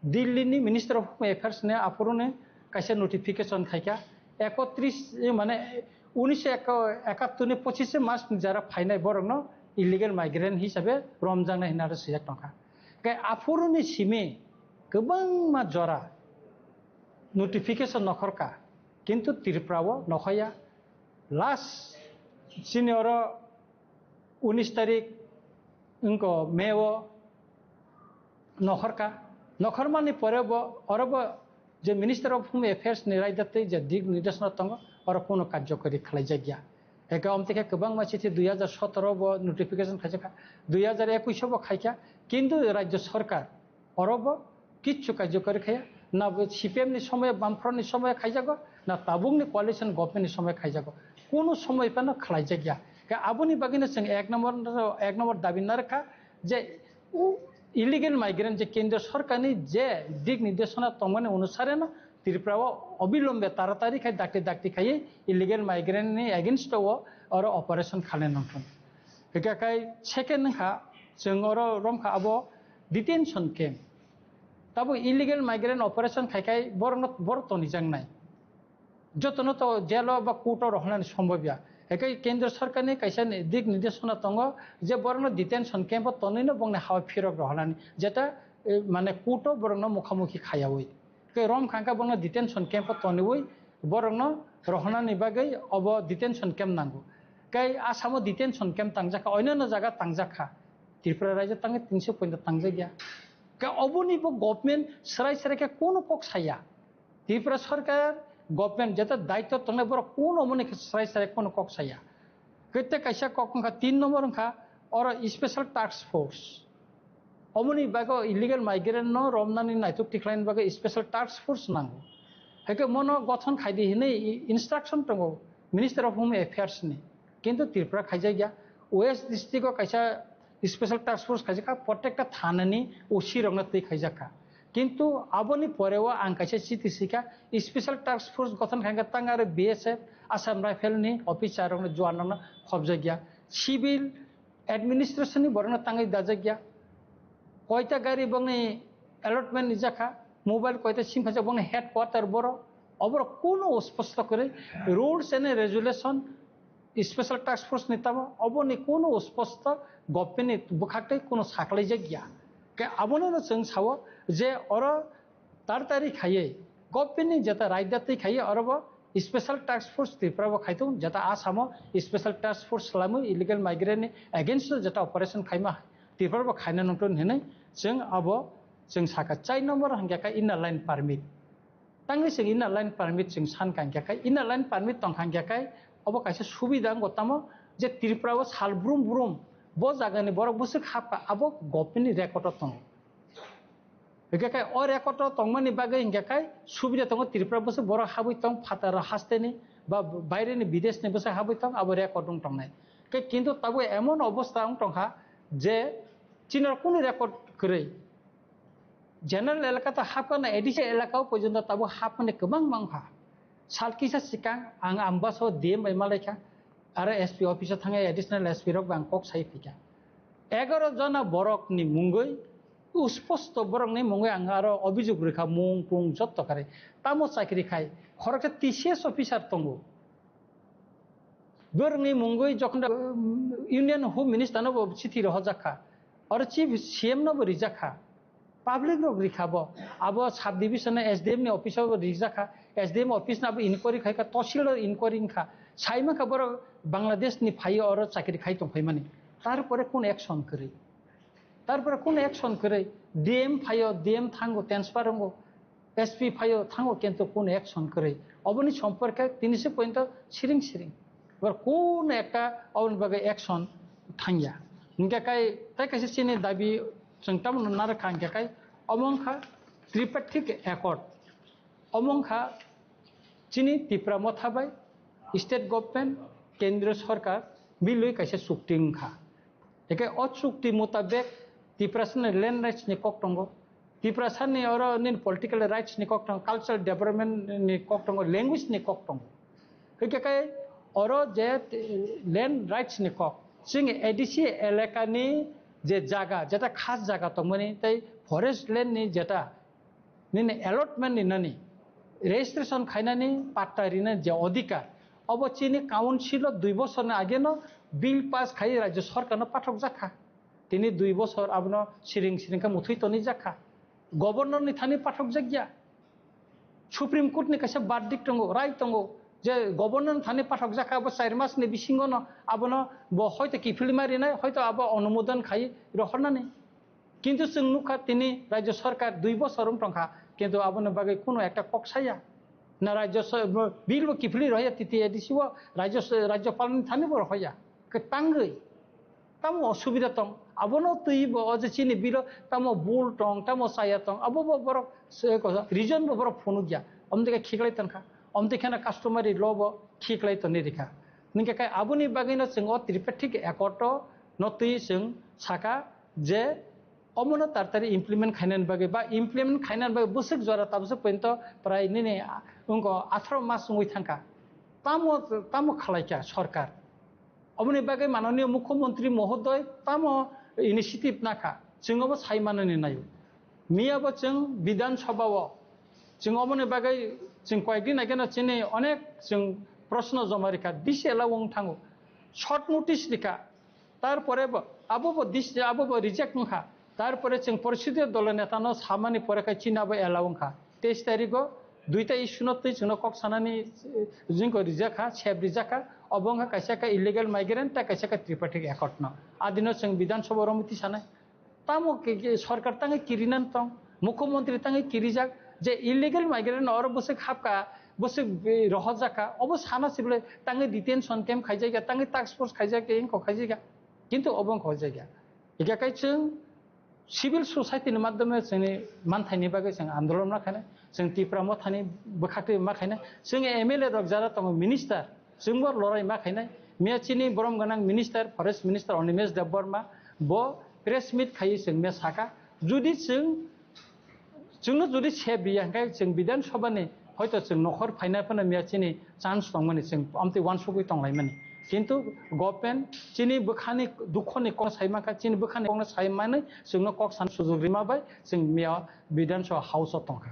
Delhi ni Minister of Home Affairs ni aphuru ni kaisa notification khaikha. Ekotris, eh, mane unisho ekattor ni pochishe March ni jara phainai borokno illegal migrant hisabe romjaknai hinwi aro swijak tongkha. Hingke aphuru ni simi kwbangma jora notification nokhorkha, kintu Tripura o nokhorya. Last chini oro unis tarik wngkha May o nokhorkha. Nokhormani pore bo oro bo je Minister of Home Affairs ni raida tei je dik nirdeshona tongo, oro kunu karjokori khlaijakya. Eke omtike kwbangma chithi dui hajar sotoro bo notification khaijakha, dui hajar ekush o bo khaikha, kintu rajyo sarkar oro bo kichu karjokori khaya, na bo C P M ni somoyo, Bamfront ni somoyo khaijago, na tabukni coalition government ni somoyo khaijago, kunu somoy phano khlaijakya. Ke aboni bagwino chwng ek number, ek number dabi narwkha je u-, illegal migrant je kendriyo sarkarni je dik nirdeshona tongmani onusareno Tripura o obilombe taratari khai dakti dakti khaiwi illegal migrant ni against o oro operation khalai nangkha. Hingkha khai second wngkha chwng oro romkha abo detention camp. Tabuk illegal migrant operation khai khai borokno borok tonijaknai. Jotono to jail o ba court o rohornani sombobya. Hingkhe kendro sarkarni kaisa ni dik nirdeshona tongo je borokno detention camp o tonwino bongni ha-o phirok rohornani. Jeta, eh, mane court o borokno mukhamukhi khayaui. Hingkhe romkha hingkhe bongno detention camp o toniui borokno rohornani bagwi obo detention camp nango. Tei Asamo detention camp tangjakha, onyono jaga tangjakha. Tripura raijyo tangwi tinso pointa tangjakya. Khe oboni bo government srai srai khe kono kok saya. Tripura sarkar government jeta daityo tongnai borok kono omoni khe srai srai kono kok saya. Kete kaisa kok wngkha tin number wngkha oro special task force. Omoni bagwi illegal migrant no romnani naituk tikhlaini bagwi special task force nango. Haikhe mono gothon khaidi hinwi instruction tongo Minister of Home Affairs ni. Kintu Tripura khaijakya. West district o kaisa special task force khaijakha, protekta thanani O C rokno twi khaijakha. Kintu aboni poreo ang kaisa chiti sikha, special task force gothon khaikha tang aro B S F, Assam Rifle ni officer rokno, juan rokno khobjakya. Civil administration ni borokno tangwi dajakya. Koita gari bongni allotment ni jakha, mobile koita sim khaijak bongni headquarter boro, oborok kuno sposto kwrwi rules and regulation special task force ni tamo oboni kuno sposto government ni bwkhak tei kuno saklaijakya. Ke abono no chwng sao je oro Tartari khaiwi government ni jeta raida twi khaiwi oro bo special task force Tripura bo khaitung, jeta Assam o special task force swlamwi illegal migrant ni against o jeta operation khaima Tripura bo khaina nungtun hinwi chwng abo chwng saka. Chai number hwnkhe kha inner line permit. Tangwi chwng inner line permit chwng san kha hwnkhe kha inner line permit tong kha hwnkhe kha obo kaisa subida wngkha tamo je Tripura o sal brum brum bo jagani borok bwswk hapkha abo government ni record o tongo. Hingke kai o record o tongmani bagwi hingke kai subida tongo Tripura bwswk borok habwi tong phataro hasteni ba baireni bideshni bwswk habwi tong abo record wng tongnai. Ke kintu tabuk emon obostha wng tongkha je chini rok kunu record kwrwi. General elaka ta hapkha na A D C elaka o porjonto tabuk hapmani kwbang mangkha. Sal kisa sikang ang Ambasa o D M bai malaikha. Aro S P office o thangwi additional S P rok bai ang kok sai phikha. Egaroh jona borok ni mungwi, usposto borok ni mungwi ang aro obijok rwkha, mung pung jotto kare. Tamo chakri khai, khoroksa T C S officer tongo. Borok ni mungwi jokhon, um, Union Home Minister no bo chithi rohorjak kha. Aro Chief C M no bo rijak kha. Public rok rikha bo. Abo sub division S D M ni office o rijak kha. S D M office no abo inquiry khai kha, tosil o inquiry wngkha. Sai mankha borok Bangladesh ni phai oro chakri khai tong phaimani. Tarpore kun action kwrwi? Tarpore kun action kwrwi? D M phaio, D M thango, transfer wngo. S P phaio, thango, kintu kun action kwrwi? Oboni somporke tini se pointo siring siring. Bor kun ekta oboni bagwi action thangya. Hingke kai, tai kaisa chini dabi chwng tamo narwkha hingke kai, omo wngkha tripartite accord. Omo wngkha chini Tipra Motha bai state government, kendriya sorkar milwi kaisa chukti wngkha. Hingke o chukti mutabek Tiprasani land rights ni kok tongo, Tiprasani oro nini political rights ni kok tongo, cultural development ni kok tongo, language ni kok tongo. Hingke kai oro je, eh, land rights ni kok, chini A D C elaka ni je jaga, jeta khas jaga tongmani tei forest land ni jeta nini allotment ni nani registration khainani patta rinani je odhikar, obo chini council o dui bosor ni age no bill pass khai rajya sorkar no pathok jakha. Tini dui bosor abono siring siring khe muthwi tonwi jakha. Governor ni thani pathok jakya. Supreme Court ni kaisa verdict tongo, rai tongo je governor ni thani pathok jakha abo char mas ni bisingo no abono bo hoito kiphilma rinai, hoito abo onumodon khai rohornani. Kintu chwng nukha tini rajya sorkar dui bosor wng tongkha, kintu aboni bagwi kunu ekta kok saya. Na rajya so-, bill bo kiphilwi rohya T T A D C o, rajya so-, rajyapal ni thani bo rohya. Kwtangwi. Tamo osubida tong. Abono twi bo o je chini bill o tamo bul tong, tamo saya tong. Abo bo borok se ko reason bo borok phunukya. Omtwi khe khiklai tongkha. Omtwi kheno customary law bo khiklai tongni rikha. Ningkhe kai aboni bagwino chwng o tripartite accord o no twi chwng saka je omono tartari implement khainani bagwi ba implement khainani bagwi bwswk jora tabwswk pointo prai nini wngkha atharo mas wngwi thangkha. Tamo, tamo khalaikha sorkar? Oboni bagwi mananiya mukhyamantri mohodoi tamo initiative nakha, chwng obo sai manani naio. Miyabo chwng Bidhan Sabha o chwng oboni bagwi chwng koyekdin ageno chini onek chwng proshno joma rikha, bisi ela wng thango, short notice rikha. Tarpore bo, abo bo dis-, abo bo reject wngkha. Tarpore chwng Porisodo dolo netano samani pore khai chini abo allow wngkha. Teis tarigo Duita issue no twi chwngno kok sanani, eh, jingko rijak kha, sep rijak kha, obo wngkha kaisa khe illegal migrant tei kaisa khe tripartite accord no. Adino chwng Bidhan Sabha romiti sanai. Tamo ke, ke sorkar tangwi kirinan tong, mukhyamantri tangwi kirijak, je illegal migrant no oro bwswk hapka, bwswk, eh, rohorjak kha, obo sana sibole tangwi detention camp khaijak ya, tangwi task force khaijak ya, wngkok khaijak ya. Kintu obo wngkha o jaga. Hingkha khe chwng civil society ni madhyome chwngni manthaini bagwi chwng andolon ma khainai, chwng Tipra mothani bwkhaktwi ma khainai, chwng M L A rok jara tongo minister, chwngbo lorai ma khainai. Miya chini borom gwnang minister, forest minister Animesh Debbarma bo press meet khaiwi chwng miya saka, judi chwng Chwngno jodi sep riya hwnkhe chwng Bidhan Sabha ni hoito chwng nokhor phaina phano miya chini chance tongmani, chwng amtwi uansugwi tonglaimani. Kintu government chini bwkhani dukhoni kokno sai mankha, chini bwkhani kokno sai manwi chwngno kok san sujug rima bai chwng miya Bidhan Sabha house o tongkha.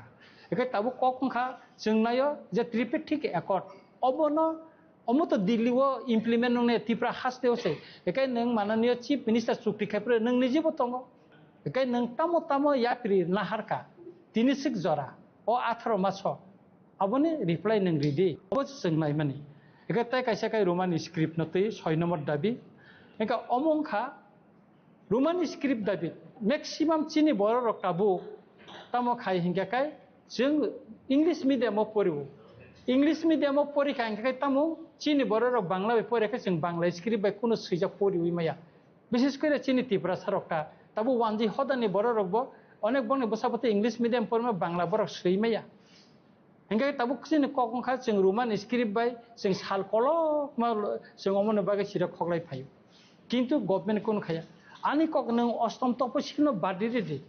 Hwnkhe tabuk kok wngkha chwng naio je Tripartite Accord obono Omo to Delhi o implement nung ne Tripura haste o se. Ekai nung mananiyo Chief Minister chukti khai pore nung nijibo tongo. Ekai nung tamo tamo yapri naharka. Tini sik jora. O atharo maso. Aboni reply nung ridi. Obo se chwng naimani. Ekai tai kaisa kai Roman script no twi soi number dabi. Ekai omo wngkha Roman script dabi maximum chini borok rok tabuk tamo khai hinkhe kai chwng English medium o poriwo. English medium o pori kha hinkhe kai tamo chini borok rok Bangla bai pori khe chwng Bangla script bai kunu swijak poriwi maya. Bises kore chini Tiprasa rok ta tabo wanji hodani borok rok bo onek bongni bwsa bwtwi English medium porima Bangla borok swi maya. Hingke tabuk chini kok wngkha chwng Roman script bai chwng sal kolokma chwng omoni bagwi sira khoklai phaio. Kintu government kunu khaya. Ani kok nwng ostom toposilno badi ridi.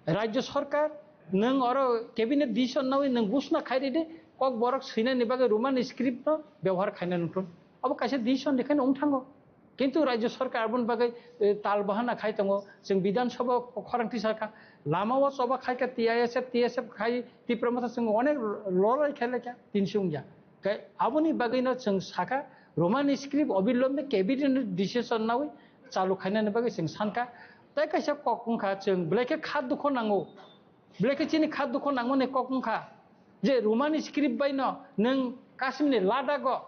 Rajya sarkar nwng oro cabinet decision nawi nwng gusna khai ridi kok borok swinani bagwi Roman script no bebohar khaina nukthun. Abo kaisa decision dekhai wng thango. Kintu Rajya Sarkar aboni bagwi, eh, tal bahana khai tongo. Chwng Bidhan Sabha khorang tisarkha, lama o choba khaikha T I S F, T S F khai Tipra Motha chwng onek lorai khailekha, tinsung ya. Kai aboni bagwino chwng sakha, Roman script obilombe cabinet decision nawi chalu khainani bagwi chwng sankha. Tai kaisa kok wngkha chwng belai khe kha dukho nango. Belai khe chini kha dukho nangmani kok wngkha je Roman script bai no nwng Kashmir ni Ladakh o,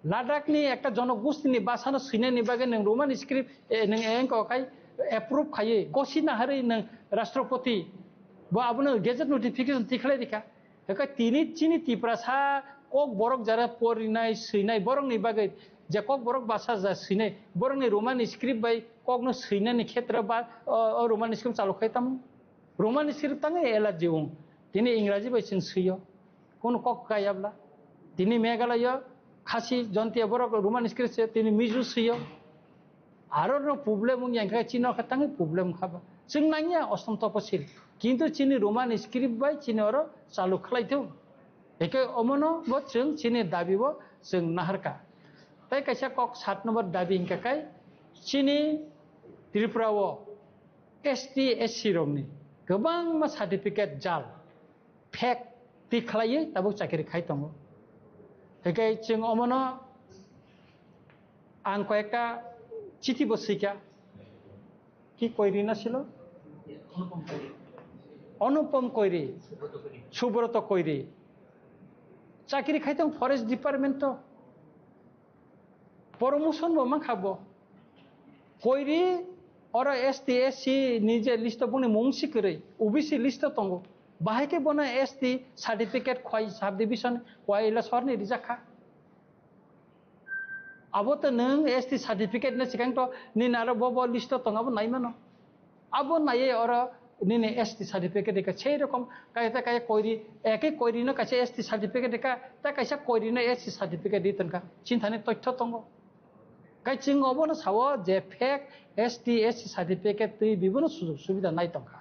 Ladakh ni ekta jonogosti ni basa no swinani bagwi nwng Roman script, eh, nwng engko khai approve khaiwi gosi naharwi nwng Rashtrapati bo abono gazette notification tikhlai rikha. Hwnkhe tini chini Tiprasa kok borok jara porinai swinai borok ni bagwi je kok borok basa ja swinai borok ni Roman script bai kok no swinani khetra ba o, o Roman script chalu khai tamo. Roman script tangwi allergy wng. Tini Ingraji bai chwng swiyo. Kono kok kaya bla. Tini Meghalaya Khasi Jontia borok Roman script se tini Mizo swiyo. Aro no problem wng yang khe chini khe tangwi problem kha ba. Chwng nangya ostom toposil. Kintu chini Roman script bai chini oro chalu khlai thung. Eke omono bo chwng chini dabi bo chwng naharka. Tai kaisa kok sat number dabi hingka kai chini Tripura o S T, S C rokni kwbangma certificate jal, fake twi khlaiwi tabuk chakiri khai tongo. Hinkhe chwng omono ang koyekta chithi bo swikha, ki koiri na silo? Anupam Koiri, Subroto Koiri. Chakiri khai tong forest department to. Promotion bo mankha bo. Koiri oro S T, S C ni je list o boni mung si kwrwi, O B C list o tongo. Bahai khe bono S T certificate khwai subdivision khwai ila sorni rijak kha. Abo to nwng S T certificate no sikang to nini aro bo bo list o tong abo nai mano. Abo naiye oro nini S T certificate rika. Sei rokom kaisa kaya koiri, eke koiri no kaisa S T certificate rika, ta kaisa koiri no S T certificate ri tonka. Chinthani toitho tongo. Kai chwng obono sao je fake S T, S C certificate twi bibono sujug subida nai tongkha.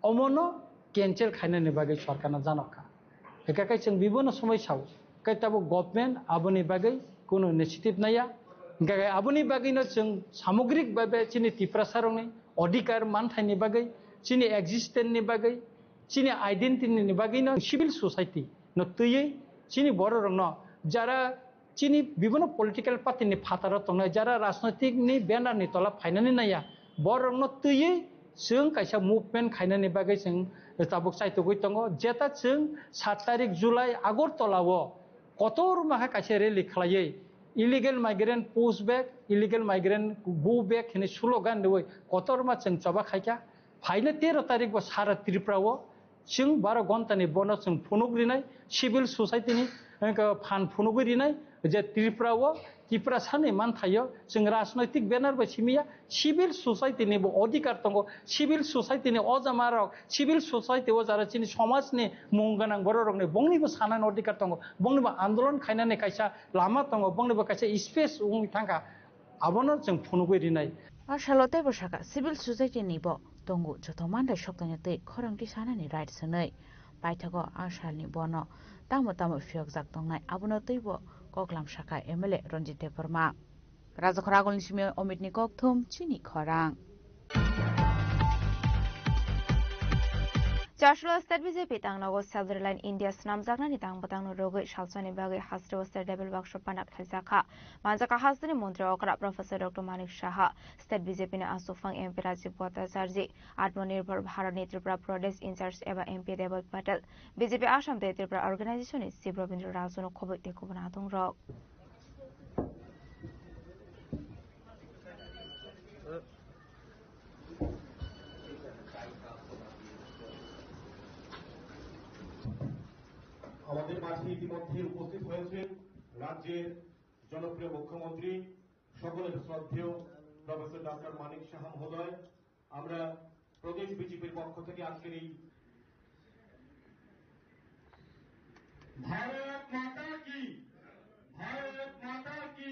Omono cancel khainani bagwi sorkarno janokha. Hwnkhe kai chwng bibono somoi sao. Kai tabuk government aboni bagwi kunu initiative naiya. Hwnkhe kai aboni bagwino chwng samogrik babe chini Tiprasarokni odhikar manthaini bagwi, chini existence ni bagwi, chini identity ni bagwino civil society no twiwi chini bororokno jara chini bibhinno political party ni phataro tongnai, jara rajnoitik ni banner ni tola phainani naiya, borokno twiwi chwng kaisa movement khainani bagwi chwng tabuk chaitugwi tongo. Jeta chwng sat tarik July Agartala o kotorma khe kaisa rally khlaiwi illegal migrant push back, illegal migrant go back hwnwi slogan rwui kotorma chwng choba khaikha. Phaina tero tarik bo sara Tripura o chwng baro ghonta ni bono chwng phunuk rinai, civil society ni, eh, phan phunugwi rinai, je Tripura o Tiprasa ni manthaio chwng rajnoitik banner bai simiya, civil society ni bo odhikar tongo, civil society ni o jama rok, civil society o jara chini somaj ni mung gwnang borok rok ni bongni bo sanani odhikar tongo, bongni bo andolon khainani kaisa lama tongo, bongni bo kaisa space wngwi thangkha, abono chwng phunugwi rinai. A salo teibo sakha, civil society ni bo tongo joto mandai soktoino tei khorang tisanani rights hwnwi. Paithago a salni bono tamo tamo phiyokjak tongnai, abono teibo koklam sakha M L A Ranjit Debbarma. Rajakhor agulni simi Omitni kokthum chini khorang. Chashla State B J P tangnago Self Reliant India snamjaknani tang bwtangno rwgwi salsani bagwi hasteo State Level Workshop pandak khlaijakha. Manjaka hasteni montri okra Professor Doctor Manik Saha, State B J P ni aswkphang M P Rajiv Bhattacharjee, Atmanirbhar Bharat ni Tripura Pradesh in-charge eba M P Deval Patel, B J P Assam tei Tripura Organization ni Chief Rabindra Raju no khoboi tei kubun adong rok. আমাদের মাঝে ইতিমধ্যে উপস্থিত হয়েছেন রাজ্যের জনপ্রিয় মুখ্যমন্ত্রী, সকলের শ্রদ্ধেয় প্রফেসর ডক্টর মানিক সাহা মহোদয়। আমরা প্রদেশ বিজেপির পক্ষ থেকে আজকের এই ভারত মাতা কি, ভারত মাতা কি,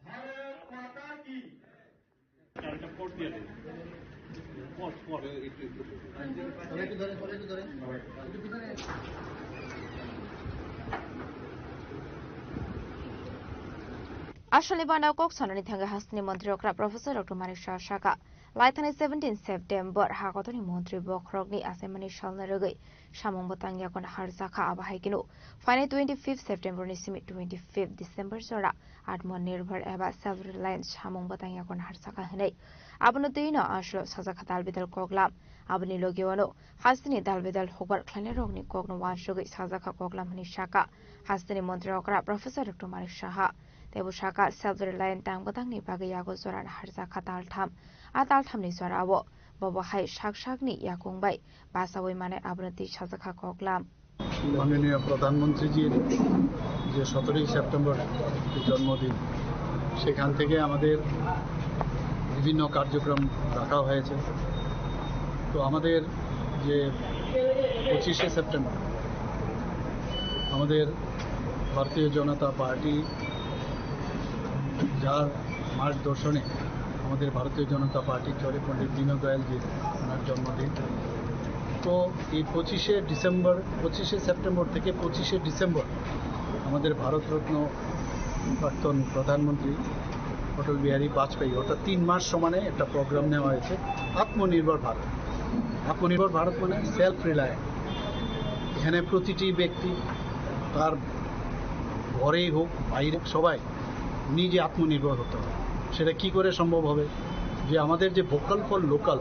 ভারত মাতা কি। Aswlni bana kok sanani thangwi hasteni montri okra Professor Doctor Manik Saha sakha, laithani seventeen September ha kotorni montri bokhorokni achaimani salna rwgwi samung bwtang yakon harjakha, abo hai kheno phainai twenty-fifth September ni simi twenty-fifth December jora Atmanirbhar eba Self Reliance samung bwtang yakon harjakha hwnwi. Abono twino aswk sajakha dal bidal koklam. Aboni logi wano hasteni dal bidal hokbar khlainai rokni kokno wansugwi sajakha koklam hwnwi sakha hasteni montri okra Professor Doctor Manik Saha. Teibo sakha Self Reliant tang bwtangni bagwi yago jorani harjakha taltham. A talthamni jorao bobo hai sak sakni yakung bai bachaui manai abono twi sajakha koklam. মাননীয় প্রধানমন্ত্রীজির যে সতেরোই সেপ্টেম্বর জন্মদিন, সেখান থেকে আমাদের বিভিন্ন কার্যক্রম রাখা হয়েছে। তো আমাদের যে পঁচিশে সেপ্টেম্বর আমাদের ভারতীয় জনতা পার্টি, যার মার্গদর্শনে আমাদের ভারতীয় জনতা পার্টি চলে, পণ্ডিত দীনদয়ালজির ওনার জন্মদিন। তো এই পঁচিশে ডিসেম্বর, পঁচিশে সেপ্টেম্বর থেকে পঁচিশে ডিসেম্বর আমাদের ভারতরত্ন প্রাক্তন প্রধানমন্ত্রী অটল বিহারী বাজপেয়ী, অর্থাৎ তিন মাস সমানে একটা প্রোগ্রাম নেওয়া হয়েছে আত্মনির্ভর ভারত। আত্মনির্ভর ভারত মানে সেলফ রিলায়েন্ট। এখানে প্রতিটি ব্যক্তি তার ঘরেই হোক, বাইরে হোক, সবাই নিজে আত্মনির্ভর হতে হবে। সেটা কি করে সম্ভব হবে? যে আমাদের যে ভোকাল ফর লোকাল,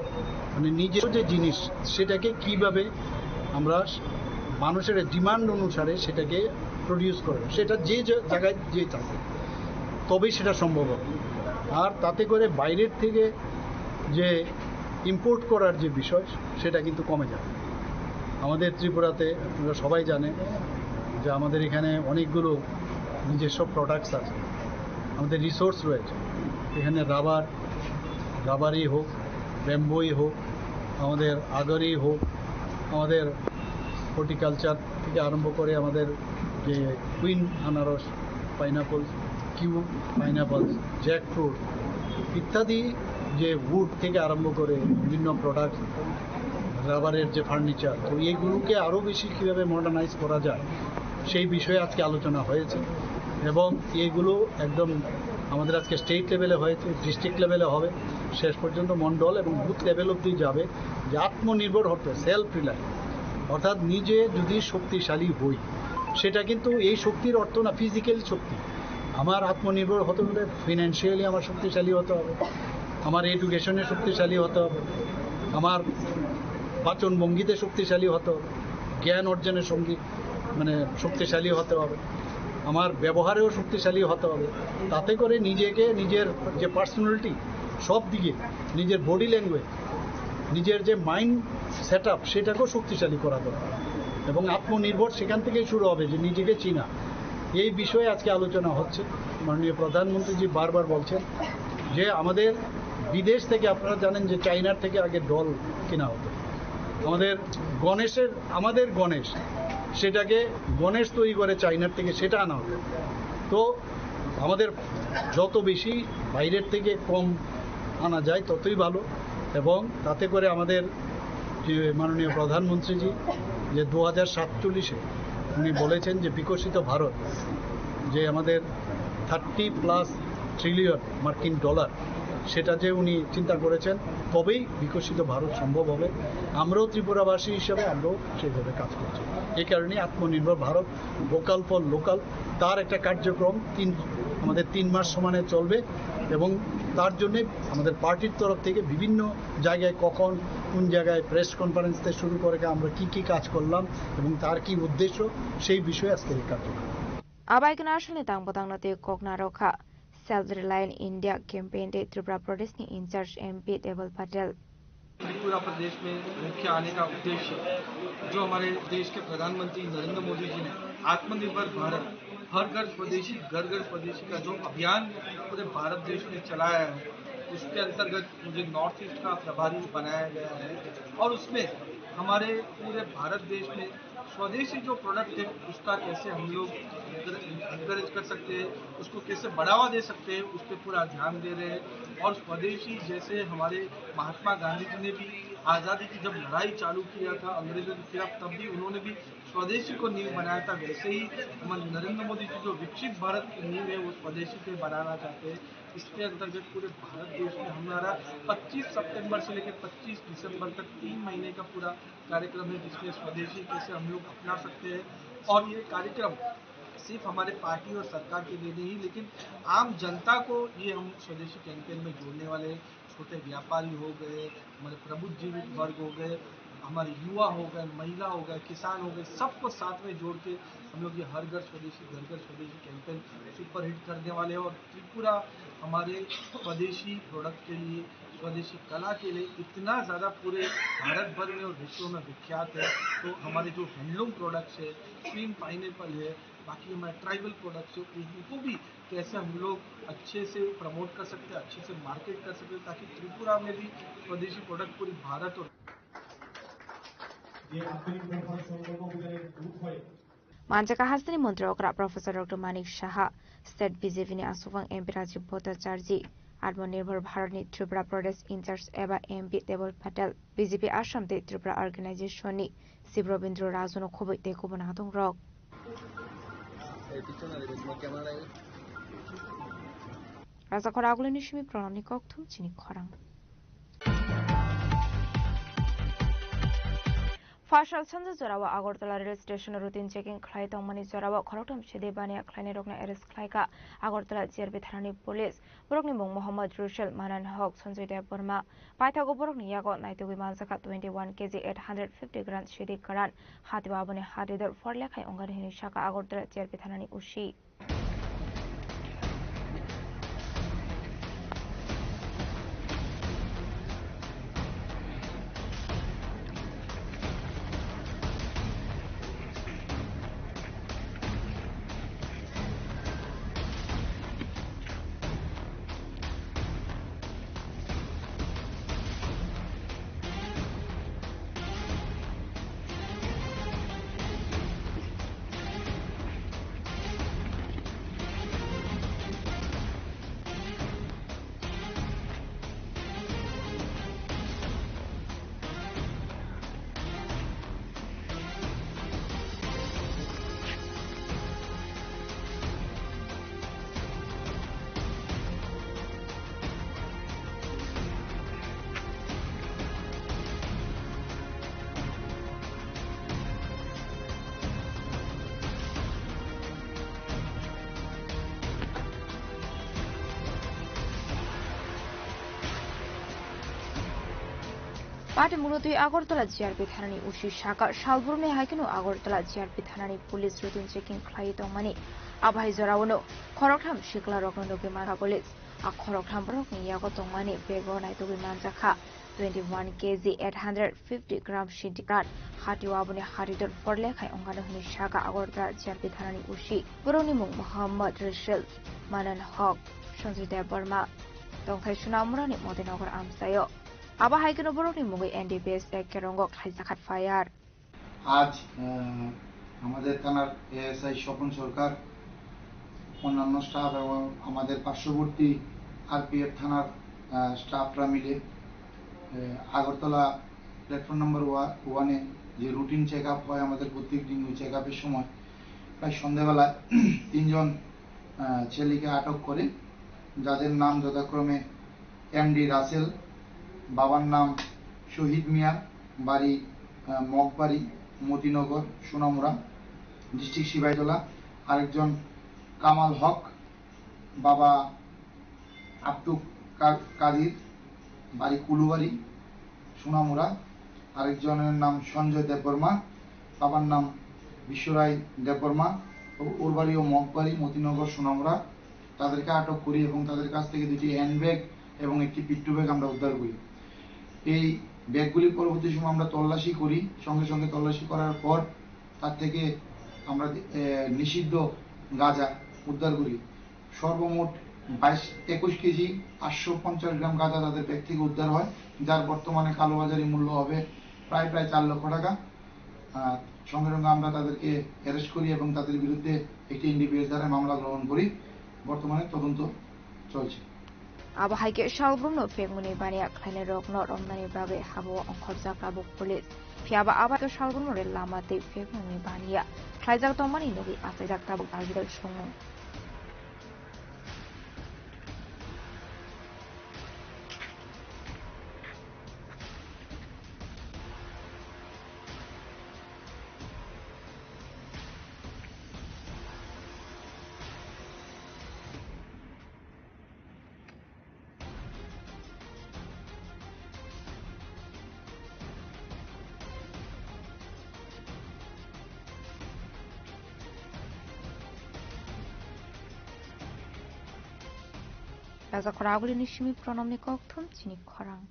মানে নিজের যে জিনিস, সেটাকে কিভাবে আমরা মানুষের ডিমান্ড অনুসারে সেটাকে প্রডিউস করবো, সেটা যে যে জায়গায় যে চাষে, তবেই সেটা সম্ভব হবে। আর তাতে করে বাইরের থেকে যে ইম্পোর্ট করার যে বিষয়, সেটা কিন্তু কমে যাবে। আমাদের ত্রিপুরাতে আপনারা সবাই জানেন যে আমাদের এখানে অনেকগুলো নিজস্ব প্রোডাক্টস আছে, আমাদের রিসোর্স রয়েছে। এখানে রাবার, রাবারই হোক, ব্যাম্বুই হোক, আমাদের আগরই হোক, আমাদের হর্টিকালচার থেকে আরম্ভ করে আমাদের যে কুইন আনারস, পাইনাপল, কিউ পাইনাপল, জ্যাকফ্রুট ইত্যাদি, যে উড থেকে আরম্ভ করে বিভিন্ন প্রোডাক্ট, রাবারের যে ফার্নিচার, তো এইগুলোকে আরও বেশি কীভাবে মডার্নাইজ করা যায়, সেই বিষয়ে আজকে আলোচনা হয়েছে। এবং এগুলো একদম আমাদের আজকে স্টেট লেভেলে হয়েছে, ডিস্ট্রিক্ট লেভেলে হবে, শেষ পর্যন্ত মণ্ডল এবং বুথ লেভেল অবধি যাবে। যে আত্মনির্ভর হতে, সেলফ রিলায়েন্ট, অর্থাৎ নিজে যদি শক্তিশালী হই, সেটা কিন্তু এই শক্তির অর্থ না ফিজিক্যাল শক্তি। আমার আত্মনির্ভর হতে হলে ফিনান্সিয়ালি আমার শক্তিশালী হতে হবে, আমার এডুকেশনে শক্তিশালী হতে হবে, আমার বাচন ভঙ্গিতে শক্তিশালী হতে হবে, জ্ঞান অর্জনের সঙ্গে মানে শক্তিশালী হতে হবে, আমার ব্যবহারেও শক্তিশালী হতে হবে। তাতে করে নিজেকে, নিজের যে পার্সোনালিটি, সব দিকে, নিজের বডি ল্যাঙ্গুয়েজ, নিজের যে মাইন্ড সেট আপ, সেটাকেও শক্তিশালী করা দরকার। এবং আত্মনির্ভর সেখান থেকেই শুরু হবে, যে নিজেকে চিনা। এই বিষয়ে আজকে আলোচনা হচ্ছে। মাননীয় প্রধানমন্ত্রীজি বারবার বলছেন যে আমাদের বিদেশ থেকে, আপনারা জানেন যে চাইনার থেকে আগে ডল কেনা হতো, আমাদের গণেশের, আমাদের গণেশ, সেটাকে গণেশ তৈরি করে চাইনার থেকে, সেটা আনা হতো। তো আমাদের যত বেশি বাইরের থেকে কম আনা যায়, ততই ভালো। এবং তাতে করে আমাদের যে মাননীয় প্রধানমন্ত্রীজি যে দু হাজার সাতচল্লিশে উনি বলেছেন যে বিকশিত ভারত, যে আমাদের থার্টি প্লাস ট্রিলিয়ন মার্কিন ডলার, সেটা যে উনি চিন্তা করেছেন, তবেই বিকশিত ভারত সম্ভব হবে। আমরাও ত্রিপুরাবাসী হিসাবে আমরাও সেইভাবে কাজ করছি। এই কারণে আত্মনির্ভর ভারত, ভোকাল ফর লোকাল, তার একটা কার্যক্রম তিন, আমাদের তিন মাস সমানে চলবে। এবং তার জন্যে আমাদের পার্টির তরফ থেকে বিভিন্ন জায়গায় কখন, কোন জায়গায় প্রেস কনফারেন্স থেকে শুরু করে আমরা কি কি কাজ করলাম এবং তার কি উদ্দেশ্য, সেই বিষয়ে আজকের এই কার্যক্রম। Abai khe national ni tang bwtang no tei kok narwk kha Self Reliant India campaign tei Tripura Pradesh ni in charge M P Deval Patel. Tripura प्रदेश में मुख्य आने का उद्देश्य जो हमारे देश के प्रधानमंत्री नरेंद्र मोदी जी ने आत्मनिर्भर भारत, हर घर स्वदेशी, घर घर स्वदेशी का जो अभियान पूरे भारत देश में चलाया है, उसके अंतर्गत मुझे नॉर्थ ईस्ट का प्रभारी बनाया गया है और उसमें हमारे पूरे भारत देश में स्वदेशी जो प्रोडक्ट है, उसका कैसे हम लोग एनकरेज कर सकते हैं, उसको कैसे बढ़ावा दे सकते हैं, उस पर पूरा ध्यान दे रहे हैं। और स्वदेशी, जैसे हमारे महात्मा गांधी जी ने भी आज़ादी की जब लड़ाई चालू किया था अंग्रेजों के खिलाफ, तब भी उन्होंने भी स्वदेशी को नींव बनाया था, वैसे ही हमारे नरेंद्र मोदी जी जो विकसित भारत की नींव है, वो स्वदेशी पे बनाना चाहते हैं। इसके अंतर्गत पूरे भारत देश में हमारा पच्चीस सितंबर से लेकर पच्चीस दिसंबर तक तीन महीने का पूरा कार्यक्रम है, जिसमें स्वदेशी कैसे हम लोग अपना सकते हैं। और ये कार्यक्रम सिर्फ हमारे पार्टी और सरकार के लिए नहीं, लेकिन आम जनता को ये हम स्वदेशी कैंपेन में जोड़ने वाले हैं। छोटे व्यापारी हो गए, हमारे प्रबुद्ध जीवित वर्ग हो गए, हमारे युवा हो गए, महिला हो गए, किसान हो गए, सबको साथ में जोड़ के हम लोग ये हर घर स्वदेशी, घर घर स्वदेशी कैंपेन सुपरहिट करने वाले हैं। और त्रिपुरा हमारे स्वदेशी प्रोडक्ट के लिए, स्वदेशी कला के लिए इतना ज़्यादा पूरे भारत भर में और विश्व में विख्यात है। तो हमारे जो हैंडलूम प्रोडक्ट्स है, क्रीम पाइनएप्पल है, बाकी हमारे ट्राइबल प्रोडक्ट्स है, उनको भी कैसे हम लोग अच्छे से प्रमोट कर सकते हैं, अच्छे से मार्केट कर सकते हैं, ताकि त्रिपुरा में भी स्वदेशी प्रोडक्ट पूरी भारत और Manjaka hasteni montri okra Professor Doctor Manik Saha, State B J P ni aswkbang M P Rajiv Bhattacharjee, Atmanirbhar Bharat ni Tripura Pradesh in charge eba M P Deval Patel, B J P Assam tei Tripura Organization ni Sib Rabindra Raju no khobwi tei kubun adong rok. Rajakhor Agulini simi Pranamni kokthum chini khorang. Phasal sanja jorao Agartala rail station routine checking khlai tongmani jorao khoroktham sidi baniya khlainairokno arrest khlaikha Agartala G R B thanani police. Borokni mung Mohammad Rushel, Manan Hok, Sanjoy Debbarma. Paithago borokni yago naitugwi manjakha twenty one K G eight hundred fifty gram sidi kwran. Hatio aboni hadidor forlekhai ongani hinwi sakha Agartala G R B thanani O C. Patimurutwi Agartala G R P thanani O C saka salbrumni hai kheno Agartala G R P thanani police routine checking khlaiwi tongmani. Abo hai jorao no khoroktham sikla rokno nugwi mankha police. A khoroktham borokni yago tongmani bego naitugwi manjakha twenty one K G eight hundred fifty gram sindikat. Hatio aboni haridor porlekhai ongkano hwnwi saka Agartala G R P thanani O C. Borokni mung Mohammad Rishil, Manan Hok, Sanjay Debbarma, tongthai Sunamurani Modinagar amchaio. Abo hai kheno borokni mungwi N D P S A kerongo khlaijak F I R. আজ, আহ, আমাদের থানার এএসআই স্বপন সরকার, অন্যান্য স্টাফ এবং আমাদের পার্শ্ববর্তী আরপিএফ থানার, আহ, স্টাফরা মিলে, আহ, আগরতলা প্ল্যাটফর্ম নাম্বার ওয়া-, ওয়ানে যে রুটিন চেক আপ হয় আমাদের প্রত্যেক দিন, ওই চেক আপের সময় প্রায় সন্ধ্যাবেলায় তিনজন, আহ, ছেলেকে আটক করে, যাদের নাম যথাক্রমে এমডি রাসেল, বাবার নাম শহীদ মিয়া, বাড়ি, আহ, মগবাড়ি, মতিনগর, সোনামুড়া, ডিস্ট্রিক্ট সিপাহীজলা। আরেকজন কামাল হক, বাবা আব্দুল কা-, কাদির, বাড়ি কুলুবাড়ি, সোনামুড়া। আরেকজনের নাম সঞ্জয় দেববর্মা, বাবার নাম বিশ্বরায় দেববর্মা, ও-, ওর বাড়িও মগবাড়ি, মতিনগর, সোনামুড়া। তাদেরকে আটক করি এবং তাদের কাছ থেকে দুটি হ্যান্ডব্যাগ এবং একটি পিট্টু ব্যাগ আমরা উদ্ধার করি। এই ব্যাগগুলি পরবর্তী সময় আমরা তল্লাশি করি। সঙ্গে সঙ্গে তল্লাশি করার পর তার থেকে আমরা, এ, নিষিদ্ধ গাঁজা উদ্ধার করি। সর্বমোট বাইশ, একুশ কেজি পাঁচশো পঞ্চাশ গ্রাম গাঁজা তাদের ব্যাগ থেকে উদ্ধার হয়, যার বর্তমানে কালোবাজারি মূল্য হবে প্রায়, প্রায় চার লক্ষ টাকা। আহ, সঙ্গে সঙ্গে আমরা তাদেরকে অ্যারেস্ট করি এবং তাদের বিরুদ্ধে একটি এনডিপিএস ধারায় মামলা গ্রহণ করি। বর্তমানে তদন্ত চলছে। Abo hai khe salbrumno phekmani baniya khlainairokno romnani bagwi habo ongkhorjak tabuk police. Phiya ba abo hai khe salbrumno rel lama tei phekmani baniya khlaijak tongmani nugwi achaijak tabuk Darbidal songmung. Raja khoragulini simi pronomni kokthum chini khorang.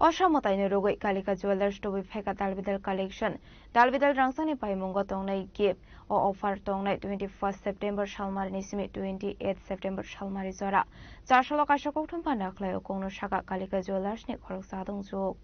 Osa mwtaini rogwi Kalika Jewellers tubui phaikha Dalbidal Collection. Dalbidal rangchakni paimungo tongnai gift. O offer tongnai twenty first September salmarini simi twenty eight September salmari jora. Chasalo kaisa kokthum panda khlaio kokno saka Kalika Jewellers ni khoroksa dongjuk.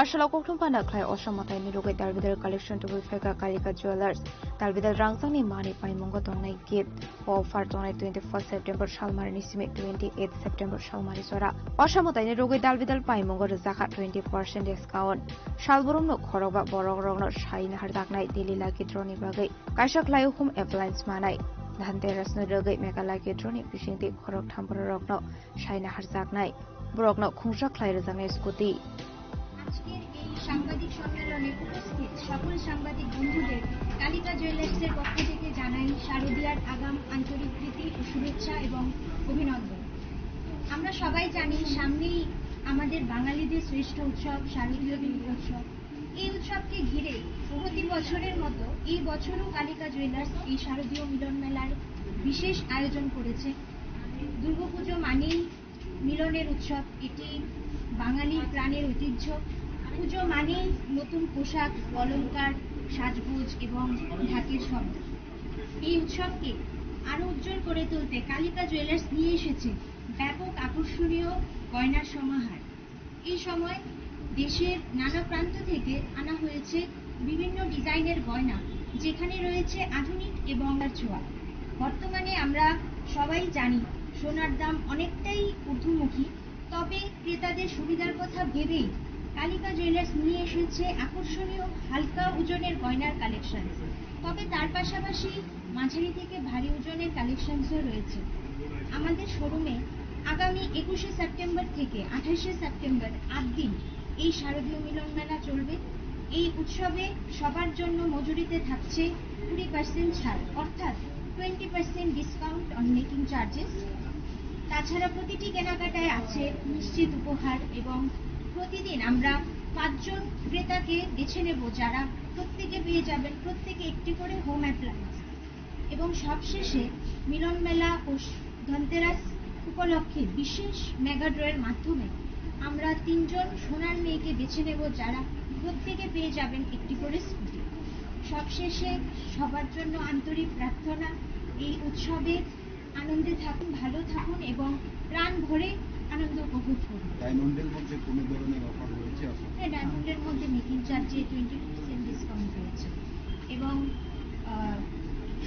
Asalo kokthum panda khlai osa mwtaini rogwi Dalbidal Collection tubui phaikha Kalika Jewellers. Dalbidal rangchakni mani paimungo tongnai gift. O offer tongnai twenty first September salmarini simi twenty eight September salmari jora. Osa mwtaini rogwi Dalbidal paimungo rwjakha twenty percent discount. Salbrumno khorokba borok rokno sai naharjaknai daily lucky draw ni bagwi. Kaisa khlaio home appliance manai. Dhanteras no rogwi mega lucky draw ni bisingtwi khoroktham borok rokno sai naharjaknai, borokno khungsa khlai rwjaknai scooty. আজকের এই সাংবাদিক সম্মেলনে উপস্থিত সকল সাংবাদিক বন্ধুদের কালিকা জুয়েলার্সের পক্ষ থেকে জানাই শারদীয়ার আগাম আন্তরিক প্রীতি ও শুভেচ্ছা এবং অভিনন্দন। আমরা সবাই জানি সামনেই আমাদের বাঙালিদের শ্রেষ্ঠ উৎসব শারদীয় দুর্গোৎসব। এই উৎসবকে ঘিরে প্রতি বছরের মতো এই বছরও কালিকা জুয়েলার্স এই শারদীয় মিলন মেলার বিশেষ আয়োজন করেছে। দুর্গাপুজো মানেই মিলনের উৎসব, এটি বাঙালির প্রাণের ঐতিহ্য। পুজো মানেই নতুন পোশাক, অলংকার, সাজগোজ এবং ঢাকের শব্দ। এই উৎসবকে আরো উজ্জ্বল করে তুলতে কালিকা জুয়েলার্স নিয়ে এসেছে ব্যাপক আকর্ষণীয় গয়নার সমাহার। এই সময় দেশের নানা প্রান্ত থেকে আনা হয়েছে বিভিন্ন ডিজাইনের গয়না, যেখানে রয়েছে আধুনিক এবং ছোঁয়া। বর্তমানে আমরা সবাই জানি সোনার দাম অনেকটাই ঊর্ধ্বমুখী, তবে ক্রেতাদের সুবিধার কথা ভেবেই কালিকা জুয়েলার্স নিয়ে এসেছে আকর্ষণীয় হালকা ওজনের গয়নার কালেকশন। তবে তার পাশাপাশি মাঝারি থেকে ভারী ওজনের কালেকশনসও রয়েছে। আমাদের শোরুমে আগামী একুশে সেপ্টেম্বর থেকে আঠাশে সেপ্টেম্বর আট দিন এই শারদীয় মিলন মেলা চলবে। এই উৎসবে সবার জন্য মজুরিতে থাকছে কুড়ি পার্সেন্ট ছাড়, অর্থাৎ twenty percent discount on making charges. তাছাড়া প্রতিটি কেনাকাটায় আছে নিশ্চিত উপহার এবং প্রতিদিন আমরা পাঁচজন ক্রেতাকে বেছে নেব, যারা প্রত্যেকে পেয়ে যাবেন প্রত্যেকে একটি করে হোম অ্যাপ্লায়েন্স। এবং সবশেষে মিলন মেলা ও স-, ধনতেরাস উপলক্ষে বিশেষ মেগা ড্রয়ের মাধ্যমে আমরা তিনজন সোনার মেয়েকে বেছে নেব, যারা প্রত্যেকে পেয়ে যাবেন একটি করে স্কুটি। সবশেষে সবার জন্য আন্তরিক প্রার্থনা, এই উৎসবে আনন্দে থাকুন, ভালো থাকুন এবং প্রাণ ভরে আনন্দ উপভোগ করুন। ডায়মন্ডের মধ্যে কোনো ধরনের অফার রয়েছে আসলে? হ্যাঁ, ডায়মন্ডের মধ্যে মেকিং চার্জে টোয়েন্টি পার্সেন্ট ডিসকাউন্ট রয়েছে। এবং আহ,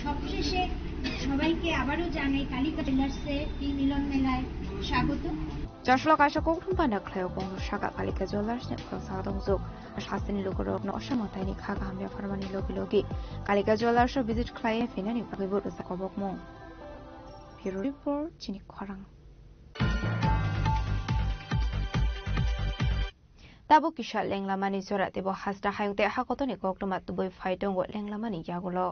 সবশেষে সবাইকে আবারও জানাই কালিকা জুয়েলার্সে এই মিলন মেলায় স্বাগত। Chaslo kaisa kokthum panda khlaio, bongno saka Kalika Jewellers ni khoroksa tongjuk. Sasteni lukurokno osa mwtaini kha kaham yapharmani logi logi Kalika Jewellers o visit khlai phinani bagwibo rwjak kobokmung. Bureau Report, chini khorang. Tabuk kisa lenglamani jora teibo hasta hayung tei hakotoni koktwma tubui phai tongo lenglamani yagulo.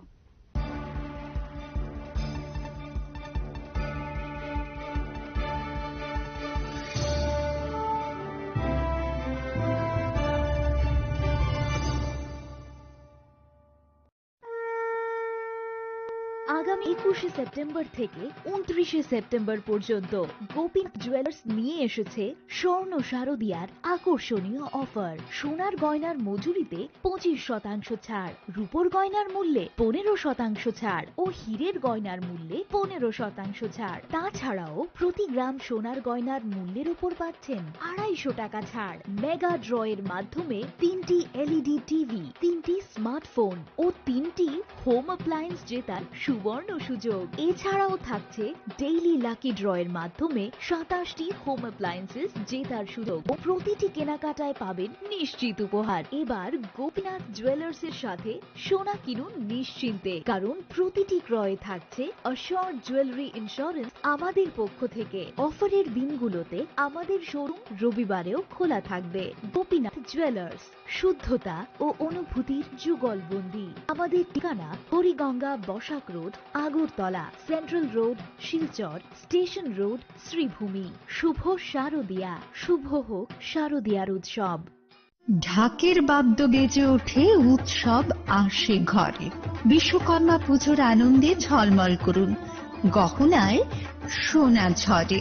আগামী একুশে সেপ্টেম্বর থেকে ঊনত্রিশে সেপ্টেম্বর পর্যন্ত গোপীনাথ জুয়েলার্স নিয়ে এসেছে স্বর্ণ শারদিয়ার আকর্ষণীয় অফার। সোনার গয়নার মজুরিতে পঁচিশ শতাংশ ছাড়, রূপোর গয়নার মূল্যে পনেরো শতাংশ ছাড় ও হীরের গয়নার মূল্যে পনেরো শতাংশ ছাড়। তাছাড়াও প্রতি গ্রাম সোনার গয়নার মূল্যের উপর পাচ্ছেন আড়াইশো টাকা ছাড়। মেগা ড্রয়ের মাধ্যমে তিনটি এলইডি টিভি, তিনটি স্মার্টফোন ও তিনটি হোম অ্যাপ্লায়েন্স জেতার সুবর্ণ সুযোগ। এছাড়াও থাকছে ডেইলি লাকি ড্রয়ের মাধ্যমে সাতাশটি হোম অ্যাপ্লায়েন্সেস জেতার সুযোগ ও প্রতিটি কেনাকাটায় পাবেন নিশ্চিত উপহার। এবার গোপীনাথ জুয়েলার্সের সাথে সোনা কিনুন নিশ্চিন্তে, কারণ প্রতিটি ক্রয়ে থাকছে অ্যাসিওরড জুয়েলারি ইন্স্যুরেন্স আমাদের পক্ষ থেকে। অফারের দিনগুলোতে আমাদের শোরুম রবিবারেও খোলা থাকবে। গোপীনাথ জুয়েলার্স, শুদ্ধতা ও অনুভূতির যুগলবন্দি। আমাদের ঠিকানা Hariganga Basak road, Agartala, central road, Silchar, station road, Sribhumi. শুভ শারদিয়া, শুভ হোক শারদিয়ার উৎসব। ঢাকের বাদ্য বেজে ওঠে, উৎসব আসে ঘরে। বিশ্বকর্মা পুজোর আনন্দে ঝলমল করুন, গহনায় সোনা ঝরে।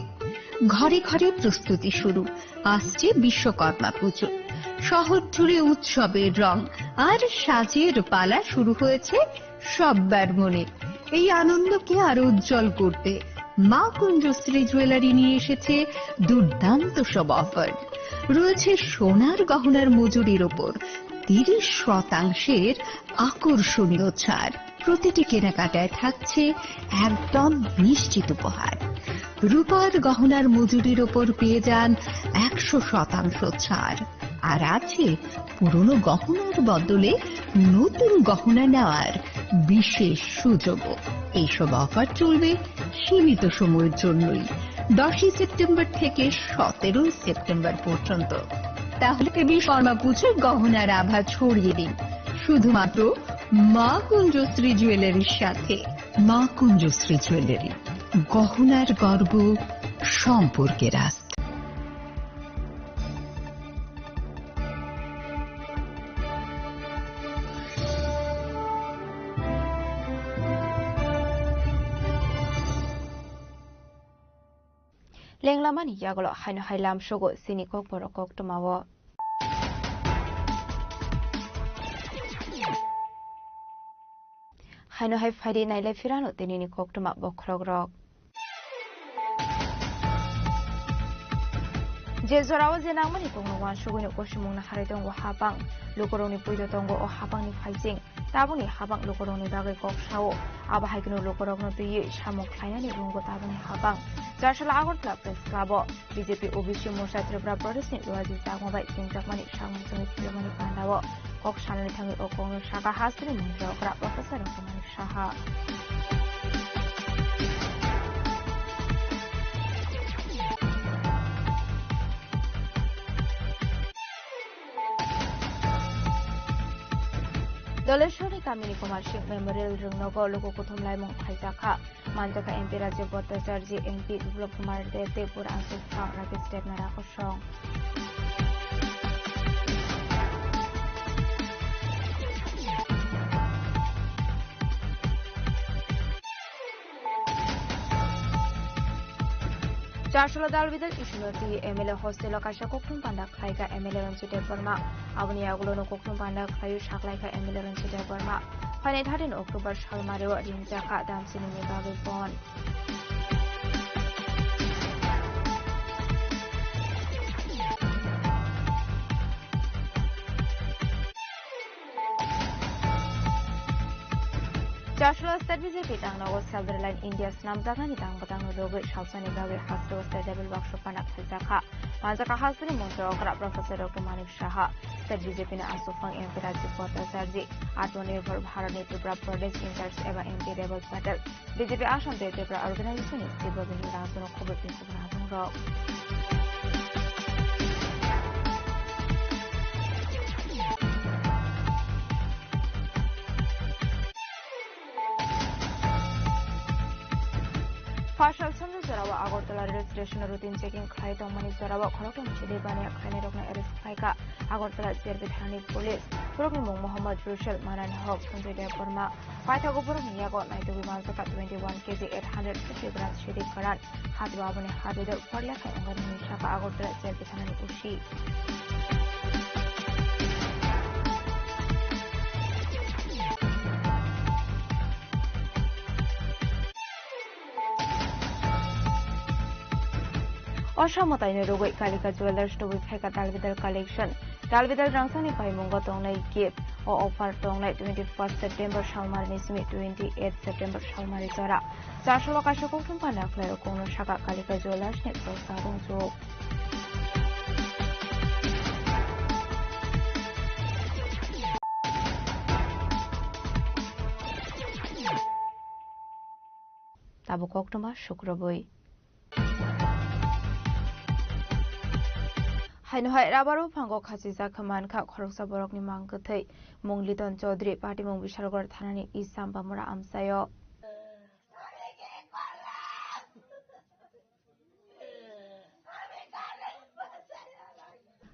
ঘরে ঘরে প্রস্তুতি শুরু, আসছে বিশ্বকর্মা পুজো। শহর জুড়ে উৎসবের রং আর সাজের পালা শুরু হয়েছে সব্বার মনে। এই আনন্দকে আরো উজ্জ্বল করতে মা কুঞ্জশ্রী জুয়েলারি নিয়ে এসেছে দুর্দান্ত সব অফার। রয়েছে সোনার গহনার মজুরির ওপর তিরিশ শতাংশের আকর্ষণীয় ছাড়। প্রতিটি কেনাকাটায় থাকছে একদম নিশ্চিত উপহার। রূপার গহনার মজুরির ওপর পেয়ে যান একশো শতাংশ ছাড়। আর আছে পুরনো গহনার বদলে নতুন গহনা নেওয়ার বিশেষ সুযোগও। এইসব অফার চলবে সীমিত সময়ের জন্যই, দশই সেপ্টেম্বর থেকে সতেরোই সেপ্টেম্বর পর্যন্ত। তাহলে বিশ্বকর্মা পুজোর গহনার আভা ছড়িয়ে দিন শুধুমাত্র মা কুঞ্জশ্রী জুয়েলারির সাথে। মা কুঞ্জশ্রী জুয়েলারি, গহনার গর্ব, সম্পর্কের আস্থা। Lenglamani yagulo haino hai lamsogo chini kokborok koktwmao. Haino hai phaidi nailai phirano tinini koktwma bokhorokrok. Je jorao je nangmani kokno uansugwino kosimungno harwi tongo hapang. Lukurokni puido tongo o hapangni phaising. Tabukni hapang lukurokni bagwi kok sao. Abo hai kheno lukurokno twiwi samung khlainani wngo tabukni hapang. Charsala Agartala Press Club-o B J P O B C Morcha Tripura Pradesh ni luaji chakma bai chengjakmani samung chwngwi philomani pandao kok sanani thangwi o kokno saka hasteni montri okra Professor Rangsamani Saha. Doleshwari kamini Kumar Singh Memorial rwngnogo luku kuthum laimung khaijakha. Manjakha M P Rajiv Bhattacharjee, M P Biplab Kumar Deb, tei pura Ansuk Phang Rakesh Deb Nara kosong. Charsolo dalbidal issue-no twi M L A hostel-o kaisa kokthum panda khlaikha M L A Ranjit Debbarma. Aboni yagulono kokthum panda khlaiwi saklaikha M L A Ranjit Debbarma. Phainai thirteen October salmario ringjakha damsinini bagwi bon. Charsolo State B J P tangnago Self Reliant India snamjaknani tang bwtangno logwi salsani bagwi hasteo State Level Workshop panda khaijakha. Manjakha hasteni mungsa okra Professor Doctor Manik Saha, State B J P ni aswk phang M P Rajiv Bhattacharjee, Atmanirbhar Bharat ni Tripura Pradesh in-charge eba M P Rebel Patel, B J P Assam tei Tripura Organization ni Sibogini Rajno khobor tei khobor rok. Phasal songni jorao Agartala rail station routine checking khlai tongmani jorao khorokthom chili baniya khlainairokno arrest khlaikha Agartala J R P thanani police. Borokni mung Mohammad Rusel, Manan Hok, Sanjay Debbarma. Paithago borokni yago naitugwi manjakha twenty one K G eight hundred fifty gram sidi kwran. Hati aboni hati do porlekha wngkha hwnwi sakha Agartala J R P thanani O C. O samataino rwgwi Kalika Jewellers tubui phaikha dalbidal collection. Dalbidal rangchakni paimungo tongnai gift. O offer tongnai twenty first September salmarini simi twenty eight September salmari jora. Charsolo kaisa kokthum panda khlaio kokno sakha Kalika Jewellers ni prosa rwngchuk. Tabuk koktwma sukrubwi. Haino hai rubber buphango khachijak khe mankha khoroksa borokni mang kwthwi. Mung Liton Chaudhary, patimung Bishalgarh thanani East Champamura amchaio.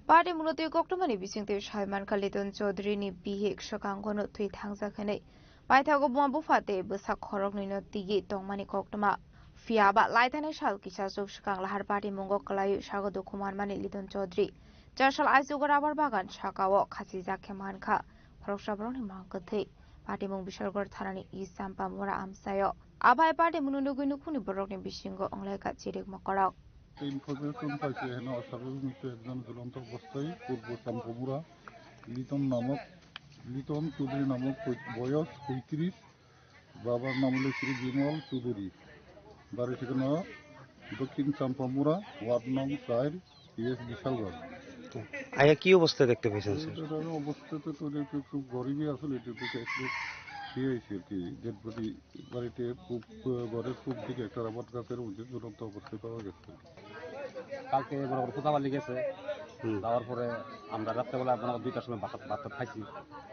Party mungno twi koktwmani bisingtwi sai mankha Liton Chaudhary ni bihik swkango no thwi thangjak hinwi. Paithago buma bupha tei bwsa khoroknwi no tigi tongmani koktwma. Phiya ba laithani sal kisa chuk swkang lahar party mungo kwlaiwi sago dukhu manmani Liton Chaudhary. Charsal aichugo rubber bagan sakao khachijak khe mankha khoroksa borokni mang kwthwi. Patimung Bishalgarh thanani East Champamura amchaio. Abai party munu nugwi nukhungni borokni bisingo wnglaikha chirik mokorok. Information paise heno asarul mrito ekjon jhulonto obosthay purbo Champamura Liton namok, Liton Chaudhary namok boyos poitris, babar nam holo Shri Bimal Chaudhary, bari thikana Dokhin Champamura, ward nong char, P S Bishalgarh. আয়া কি অবস্থায় দেখতে পেয়েছেন, স্যার? এটার অবস্থা তো, তো একটু, একটু গরিবই আসলে, এটা তো একটু ইয়ে হয়েছে আর কি, ডেড বডি বাড়িতে পূব, ঘরের পূব দিকে একটা রাবার গাছের মধ্যে ঝুলন্ত অবস্থায় পাওয়া গেছে। কালকে মনে করো কোথাও গেছে, হুম। যাওয়ার পরে আমরা রাত্রেবেলা মনে করো দুইটার সময় ভাত, ভাত খাইছি,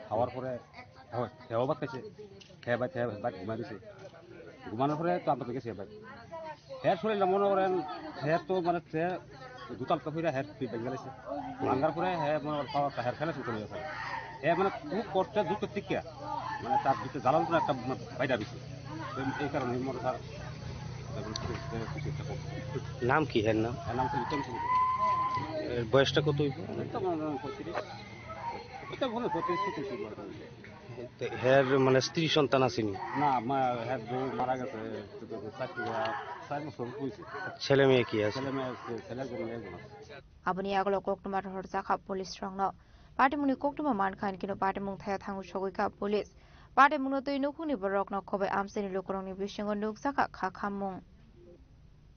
খাওয়ার পরে হয়, খেয়েও ভাত খাইছে। খেয়ে ভাই, খেয়ে ভাই, ঘুমাই দিছে। ঘুমানোর পরে তো আমরা তো গেছি ভাই। হে শরীরটা মনে করেন, হে তো মানে সে দুতাল তো ফিরে হে তুই ভেঙে গেছে। ভাঙার পরে হে মনে করেন পাওয়ারটা হে ফেলে শুরু হয়ে গেছে। হে মানে খুব কষ্টে দুঃখ টিকে, মানে তার ভিতরে জ্বালানো একটা মানে বাইরে দিছে। তো এই কারণে মনে হয় স্যার, তারপরে কিছু একটা করছে। নাম কি এর নাম? এর নাম হচ্ছে লিটন সিং। এর বয়সটা কত হইব? এই তো মনে হয় পঁয়ত্রিশ। এটা মনে হয় পঁয়ত্রিশ, ছত্রিশ হইব আর কি। তো হের মানে স্ত্রী সন্তান আছেনি? না, মা, হের বউ মারা গেছে, চাকরি, চার বছর হয়েছে। ছেলে মেয়ে কি আছে? ছেলে মেয়ে আছে, ছেলে একজন, মেয়ে একজন আছে। Aboni yagulo koktwma rohorjakha police rokno. Patimungni koktwma mankha hinkhe no patimung thaya thango sogwikha police. Patimungno twi nukhungni borokno khobai amchaini lukurokni bisingo nukjakha kha khammung.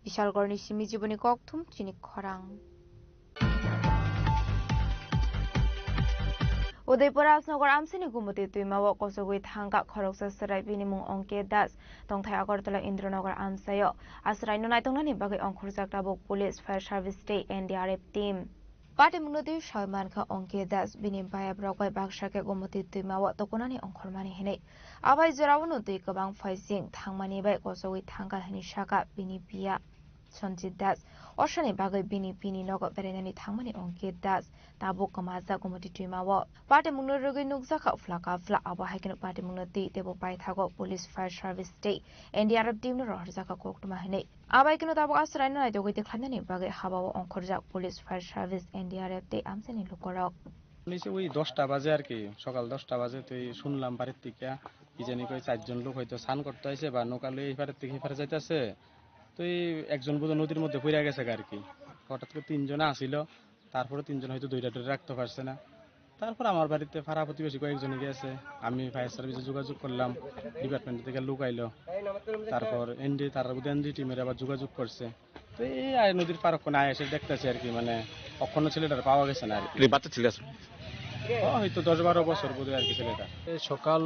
Bishalgarhni simi jiboni kokthum chini khorang. Udaipur Rajnagar amchaini Gumoti twimao kochogwi thangkha khoroksa chwrai, bini mung Ongke Das, tongthai Agartala Indranagar amchaio. A chwraino naitongnani bagwi ongkhorjak tabuk police, fire service tei N D R F team. Patimungno twi sawi mankha Ongkir Das, bini bayabrok bai baksa khe Gomoti twima o tukunani ongkhormani hinwi. Abai jorao no twi kwbang phaising thangmani bai kochogwi thangkha hinwi sakha bini piya Sanjit Das. Osani bagwi bini pini nogo berainani thangmani Ongkir Das tabuk kwmajak Gomoti twima o. Patimungno rwgwi nukjakha phla kaphla, abo hai kheno patimungno twi teibo paithago police, fire service tei N D R F team no rohorjakha koktwma hinwi. Abai kheno tabuk aswk raino naitugwi tikhlainani bagwi habao ongkhorjak police, fire service, N D R F tei amchaini lukorok. Police ওই দশটা বাজে আর কি, সকাল দশটা বাজে। তো এই শুনলাম বাড়ির থেকে কি জানি কয় চারজন লোক হয়তো স্নান করতে আইছে বা নৌকা লইয়া এই পারের থেকে এই পারে যাইতেছে। তো এই একজন বোধহয় নদীর মধ্যে পড়ে গেছে আর কি। হঠাৎ করে তিনজন আসিল, তারপরে তিনজন হয়তো ধরে ধরে রাখতে পারছে না। তারপর আমার বাড়িতে পাড়া প্রতিবেশী কয়েকজনে গেছে, আমি ফায়ার সার্ভিসে যোগাযোগ করলাম, ডিপার্টমেন্ট থেকে লোক আইলো, তারপর এনডি, তারা বোধহয় এনডি টিমের আবার যোগাযোগ করছে। তো এই আয় নদীর পার ওখানে আয় এসে দেখতেছি আর কি, মানে অখনো ছেলেটার পাওয়া গেছে না আর কি। এই বাচ্চা ছেলে আছে? ও হয়তো দশ বারো বছর বোধহয় আর কি ছেলেটা। এই সকাল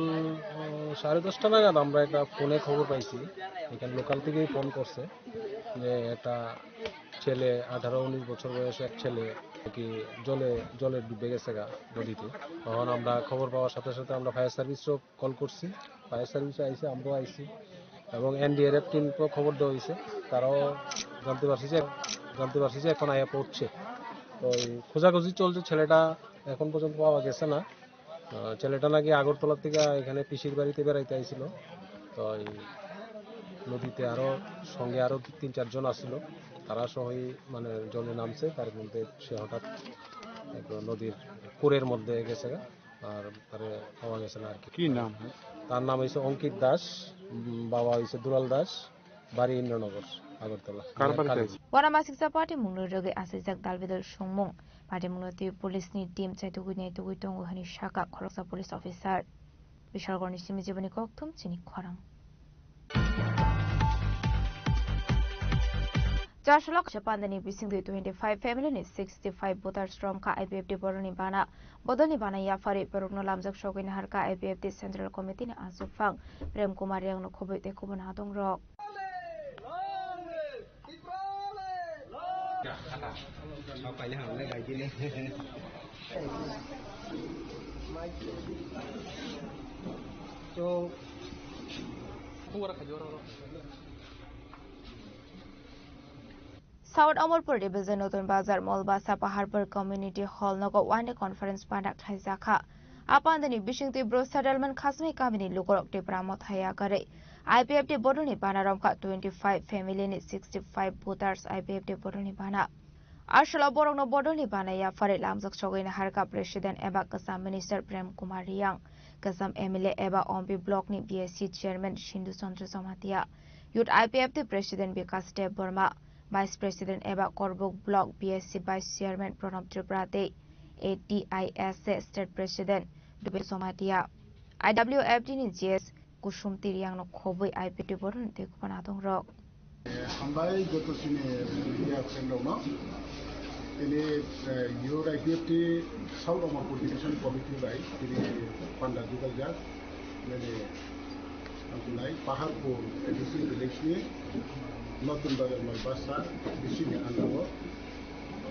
উম, সাড়ে দশটা নাগাদ আমরা একটা ফোনে খবর পাইছি, এখানে লোকাল থেকেই ফোন করছে যে একটা ছেলে, আঠারো উনিশ বছর বয়স এক ছেলে আর কি জলে জলে ডুবে গেছে গা নদীতে। তখন আমরা খবর পাওয়ার সাথে সাথে আমরা ফায়ার সার্ভিসও কল করছি, ফায়ার সার্ভিসে আইছে, আমরাও আইছি এবং এনডিআরএফ টিমকেও খবর দেওয়া হয়েছে, তারাও জানতে পারছি যে জানতে পারছি যে এখন আয়া পড়ছে। তো এই খোঁজাখুঁজি চলছে, ছেলেটা এখন পর্যন্ত পাওয়া গেছে না। আহ, ছেলেটা নাকি আগরতলা থেকে এখানে পিসির বাড়িতে বেড়াইতে আইছিল। তো এই নদীতে আরো সঙ্গে আরো তিন চারজন আসছিল, তারা সহই মানে জলে নামছে, তার মধ্যে সে হঠাৎ একটু নদীর কুরের মধ্যে গেছে আর তারে পাওয়া গেছে না আর কি। কি নাম? তার নাম হইছে অঙ্কিত দাস, উম, বাবা হইছে দুলাল দাস, বাড়ি ইন্দ্রনগর, আগরতলা। কার বাড়িতে কালী। আছে? Wanamasingcha patimungno rwgwi aswijak dalbidal songmung. Patimungno twi police ni team chaitugwi naitugwi tongo hwnwi sakha khoroksa police officer. Bishalgarhni simi jiboni kokthum chini khorang. Char lakh se pandani bisingtwi twenty five family ni sixty five voters romkha I P F T bodolni bana. Bodolni bana yaphari borokno lamjak sogwi naharkha I P F T Central Committee ni aswk phang Prem Kumar Riyang no khobwi tei khobwi nadong rok. South Amarpur Division Notun Bazar Molbasa Paharpur Community Hall nogo one day conference panda khlaijakha. A pandani bisingtwi Bru settlement Khasmai kamini lukurok Tipra Motha yakarwi I P F T bodolni bana romkha twenty five family ni sixty five voters I P F T bodolni bana. Aswkla borokno bodolni bana yaphari lamjak sogwi naharkha President eba kwcham Minister Prem Kumar Riyang, kwcham M L A eba Ompi Block ni B S C Chairman Sindhu Chandra Jamatia, Youth I P F T President Bikash Deb Barma, Vice President eba Korbuk Block B S C Vice Chairman Pranab Tripura tei A T I S A State President Dubey Jamatia, I W F T ni G S Kusum Tiriang no khobwi I P T bodolni tei khupana adong rok. Hambai joto chini media friend rokno. Tini, eh, Youth I P F T South Amarpur Division Committee bai tini panda jugal jak. Nini, ang kunai Paharpur A D C village ni Notun Bazar Molbasa D C ni under o.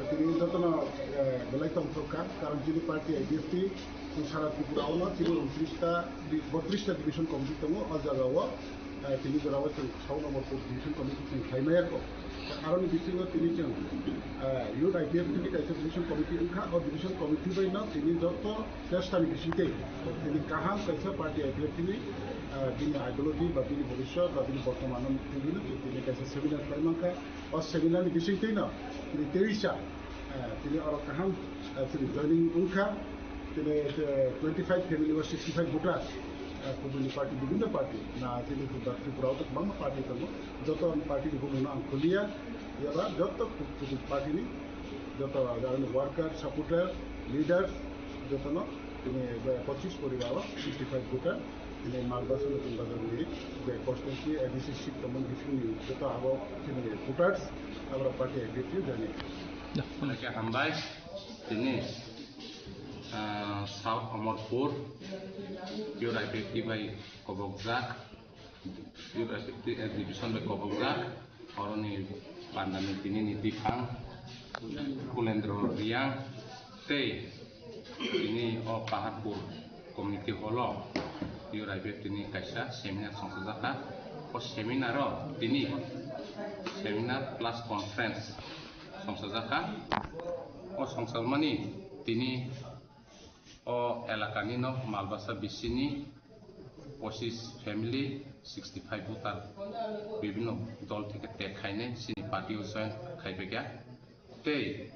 Tini jotono, eh, belai tongthok kha, karon chini party I P F T chwng sara Tripura o no chini untris ta, botris ta division committee tongo, o jaga o, eh, tini jora o chwng South Amarpur division committee chwng khlai maya kho. Aroni bisingo tini chwng, eh, Youth I P F T ni kaisa division committee wngkha, o division committee bai no tini joto chesta ni bisingtwi tini kaham kaisa party I P F T ni, eh, bini ideology ba bini bhobishyot ba bini bortoman no tini, tini kaisa seminar khlai mankha. O seminar ni bisingtwi no tini teisa, eh, tini oro kaham, eh, tini joining wngkha, tini, eh, twenty five family o sixty five voters, eh, kubuni party, bibhinno party, na tini Tripura o to kwbangma party tongo, joto party ni bumung no ang khuliya, yaba joto ku-, kubuni party ni joto worker, supporter, leaders, joto no tini, eh, pochis poribar o sixty five voter. Tini Malbasa Notun Bazar ni je constituency A D C seat tongmani bisingni joto abo tini voters, aboro party I P F T joining. Oke, hambai. Tini, ah, South Amarpur, Youth I P F T bai kobokjak, Youth I P F T division bai kobokjak. Oroni pandani tini ni tiphang, Kulendro Riang tei tini o Paharpur Community Hall o U R I P F tini kaisa seminar songchajakha. O seminar o tini seminar plus conference songchajakha. O songchalmani tini o elakani no Malbasa bisini pochis family, sixty five voter, bibhinno dol theke tek khainai chini party o join khaibaikha. Tei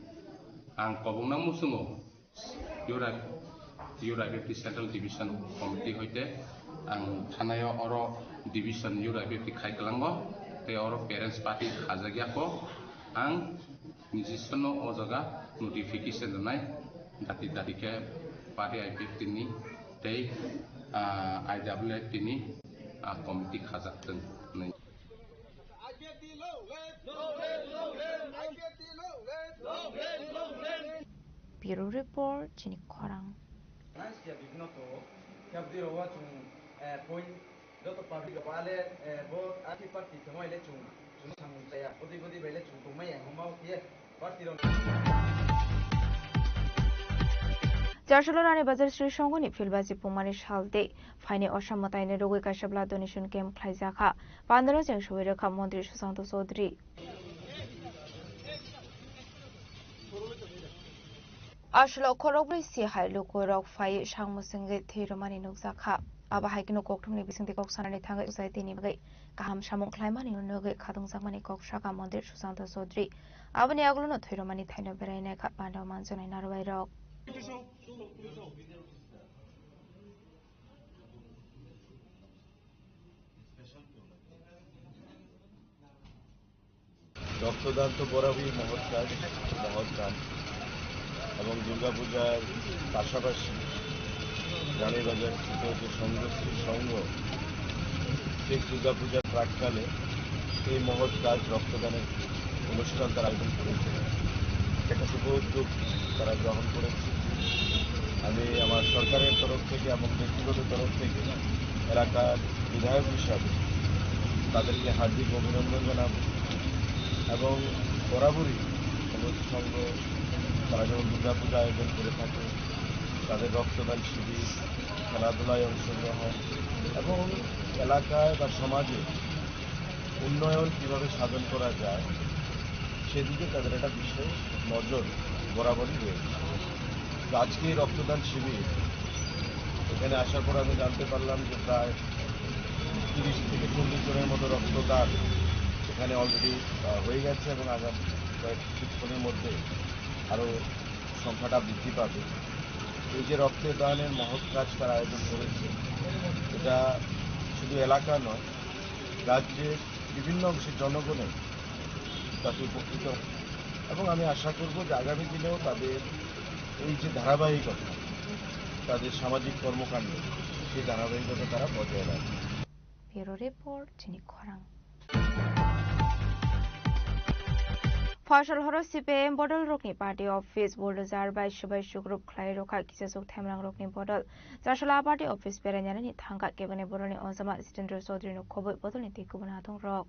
ang kobokna muchungo U R I P F T Central Division Committee hoite ang thanaio oro division U R I P F T khai kwlango, tei oro parents party khajakya kho. Ang nijiswano o jaga notification rwnai, dati dati khe party I P F T ni tei, ah, I W F T ni, ah, committee khajak thung hwnwi. Bureau Report, chini khorang. Joto public rok ale, eh, bo arti party tongmai le chung, chung samung chaya, bodi bodi bai le chung tongmai ya, homa o khe party rok. Chasolo Rani Bazar Sri Songho ni field basi pungmani sal tei phaini Osam mwtaini rogwi kaisa blood donation camp khlaijakha. Pandalo cheng soi rwkha Montri Susanto Chaudhary. Aswlao khorokbrwi si hai lukurok phaiwi sangmwswngwi thwi rwmani nukjakha. Abo hai kheno kokthumni bisingtwi kok sanani thangwi society ni bagwi kaham samung khlaimani nugwi khatungjakmani kok sakha Montri Susanto Chaudhary. Aboni aguluno thwi rwmani thaino berainai kha Pandao manjaknai narwai rok. রক্তদান তো বরাবরই মহৎ কাজ, মহৎ দান। এবং দুর্গাপূজার পাশাপাশি রানীবাজার স্থিত যে সংঘ, শ্রী সংঘ, ঠিক দুর্গাপূজার প্রাক্কালে এই মহৎ কাজ রক্তদানের অনুষ্ঠান তারা আয়োজন করেছে। একটা শুভ উদ্যোগ তারা গ্রহণ করেছে। আমি আমার সরকারের তরফ থেকে এবং ব্যক্তিগত তরফ থেকে এলাকার বিধায়ক হিসাবে তাদেরকে হার্দিক অভিনন্দন জানাবো এবং বরাবরই সমাজ সংঘ তারা যখন দুর্গাপূজা আয়োজন করে থাকে, তাদের রক্তদান শিবির, খেলাধুলায় অংশগ্রহণ এবং এলাকায় বা সমাজে উন্নয়ন কিভাবে সাধন করা যায়, সেদিকে তাদের একটা বিশেষ নজর বরাবরই রয়েছে। তো আজকে এই রক্তদান শিবির, এখানে আসার পর আমি জানতে পারলাম যে প্রায় তিরিশ থেকে চল্লিশ জনের মতো রক্তদান এখানে already, আহ, হয়ে গেছে এবং আগামী কয়েক কিছুক্ষণের মধ্যে আরও সংখ্যাটা বৃদ্ধি পাবে। এই যে রক্তদানের মহৎ কাজ তারা আয়োজন করেছে, এটা শুধু এলাকা নয়, রাজ্যের বিভিন্ন অংশের জনগণের তাতে উপকৃত হবে। এবং আমি আশা করব যে আগামী দিনেও তাদের এই যে ধারাবাহিকতা, তাদের সামাজিক কর্মকাণ্ড, সেই ধারাবাহিকতা তারা বজায় রাখবে। Bureau Report, chini khorang. Phasal horo C P I M bodol rokni party office bulldozer bai subai sugrup khlai rwkha kisachuk themrang rokni bodol. Chasala party office berai nanani thangkha kebengni bodolni ojama Jitendra Chaudhary no khoboi bodolni tei kubun adong rok.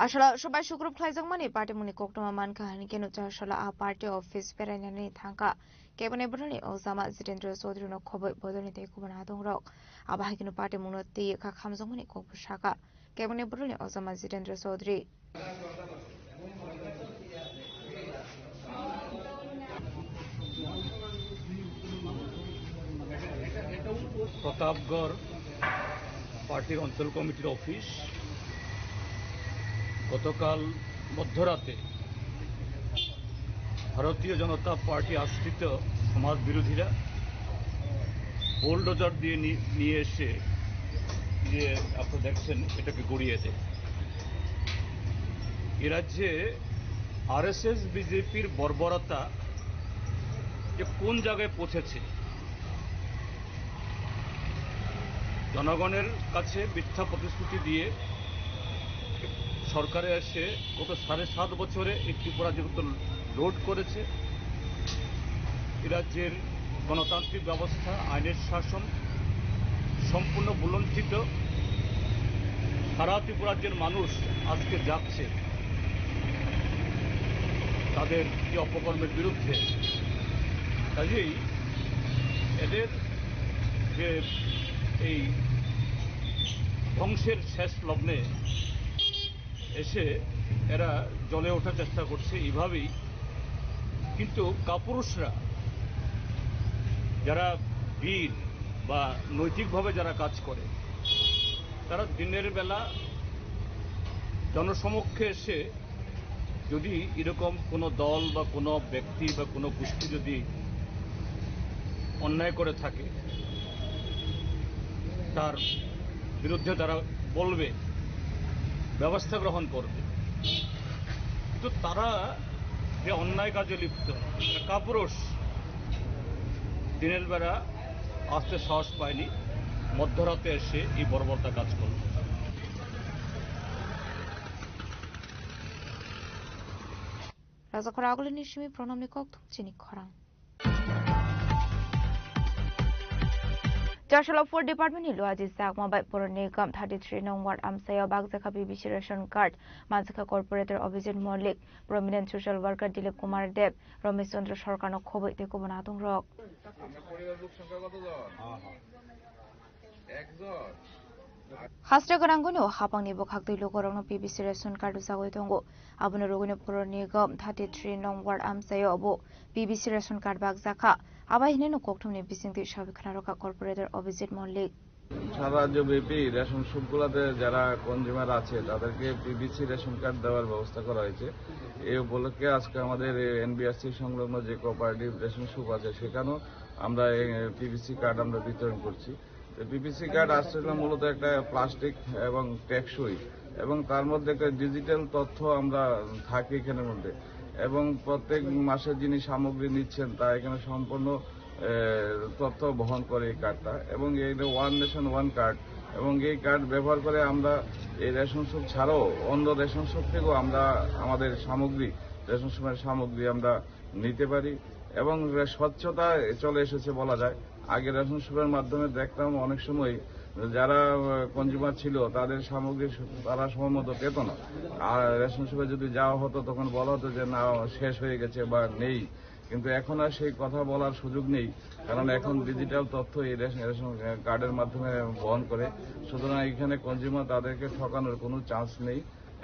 Asala subai sugrup khlaijakmani party mungni koktwma mankha, hinkhe no chasala a party office berainani thangkha. Kebengni bodolni ojama Jitendra Chaudhary no khoboi bodolni tei kubun adong rok. Abo hai kheno party mungno twi kha khamjakmani kokbo sakha. Kebengni bodolni ojama Jitendra Chaudhary. Pratapgarh পার্টির অঞ্চল কমিটির অফিস গতকাল মধ্যরাতে ভারতীয় জনতা পার্টি আশ্রিত সমাজ বিরোধীরা বুলডোজার দিয়ে নি-, নিয়ে এসে যে আপনারা দেখছেন, এটাকে গড়িয়ে দেয়। এ রাজ্যে আরএসএস বিজেপির বর্বরতা যে কোন জায়গায় পৌঁছেছে, জনগণের কাছে মিথ্যা প্রতিশ্রুতি দিয়ে সরকারে এসে গত সাড়ে সাত বছরে এই ত্রিপুরা যেহেতু লুট করেছে, এ রাজ্যের গণতান্ত্রিক ব্যবস্থা, আইনের শাসন সম্পূর্ণ ভূলুণ্ঠিত। সারা ত্রিপুরা রাজ্যের মানুষ আজকে যাচ্ছে তাদের এই অপকর্মের বিরুদ্ধে। কাজেই এদের যে এই ধ্বংসের শেষ লগ্নে এসে এরা জ্বলে ওঠার চেষ্টা করছে এইভাবেই। কিন্তু কাপুরুষরা, যারা বীর বা নৈতিকভাবে যারা কাজ করে, তারা দিনের বেলা জনসমক্ষে এসে যদি এরকম কোনো দল বা কোনো ব্যক্তি বা কোনো গোষ্ঠী যদি অন্যায় করে থাকে, তার বিরুদ্ধে তারা বলবে, ব্যবস্থা গ্রহণ করবে। কিন্তু তারা যে অন্যায় কাজে লিপ্ত, তারা কাপুরুষ, দিনের বেলা আসতে সাহস পায়নি, মধ্যরাতে এসে এই বর্বরতা কাজ করল। Rajakhor agulini simi pranamni kokthum chini khorang. Chasalo food department ni luaji sakma bai Purani gam thirty three nong ward amsayo bakjakha B B C ration card manjakha corporator Abhijit Malik, prominent social worker Dilip Kumar Deb, Ramesh Chandra Sarkar no khoboi tei kubun adong rok. Haste gwnangwino hapangni bwkhaktwi lukurokno P B C ration card rwchagwi tongo. Abono rwgwino Purani gam thirty three nong ward amsayo obo P B C ration card bakjakha. Abai hinino kokthumni bisingtwi sabi khwnarokha corporator Abhijit Malik. সারা রাজ্যব্যাপী রেশন শপগুলোতে যারা কনজিউমার আছে, তাদেরকে PVC ration card দেওয়ার ব্যবস্থা করা হয়েছে। এই উপলক্ষে আজকে আমাদের এই এনবিআরসি সংলগ্ন যে কোঅপারেটিভ রেশন শপ আছে, সেখানেও আমরা এই পিবিসি কার্ড আমরা বিতরণ করছি। তো পিবিসি কার্ড আসলে মূলত একটা প্লাস্টিক এবং টেকসই, এবং তার মধ্যে একটা ডিজিটাল তথ্য আমরা থাকে এখানের মধ্যে, এবং প্রত্যেক মাসে যিনি সামগ্রী নিচ্ছেন, তা এখানে সম্পূর্ণ এ, তথ্য বহন করে এই কার্ডটা, এবং এটা ওয়ান নেশন ওয়ান কার্ড, এবং এই কার্ড ব্যবহার করে আমরা এই রেশন শপ ছাড়াও অন্য রেশন শপ থেকেও আমরা আমাদের সামগ্রী, রেশন শপের সামগ্রী আমরা নিতে পারি, এবং রে-, স্বচ্ছতা চলে এসেছে বলা যায়। আগে রেশন শপের মাধ্যমে দেখতাম অনেক সময় যারা, আহ, কনজিউমার ছিল, তাদের সামগ্রী সু-, তারা সময় মতো পেত না। আর রেশন শপে যদি যাওয়া হতো, তখন বলা হতো যে, "না, শেষ হয়ে গেছে বা নেই।" কিন্তু এখন আর সেই কথা বলার সুযোগ নেই, কারণ এখন ডিজিটাল তথ্য এই রেশন, রেশন কার্ডের মাধ্যমে বহন করে। সুতরাং এখানে কনজিউমার তাদেরকে ঠকানোর কোনো চান্স নেই,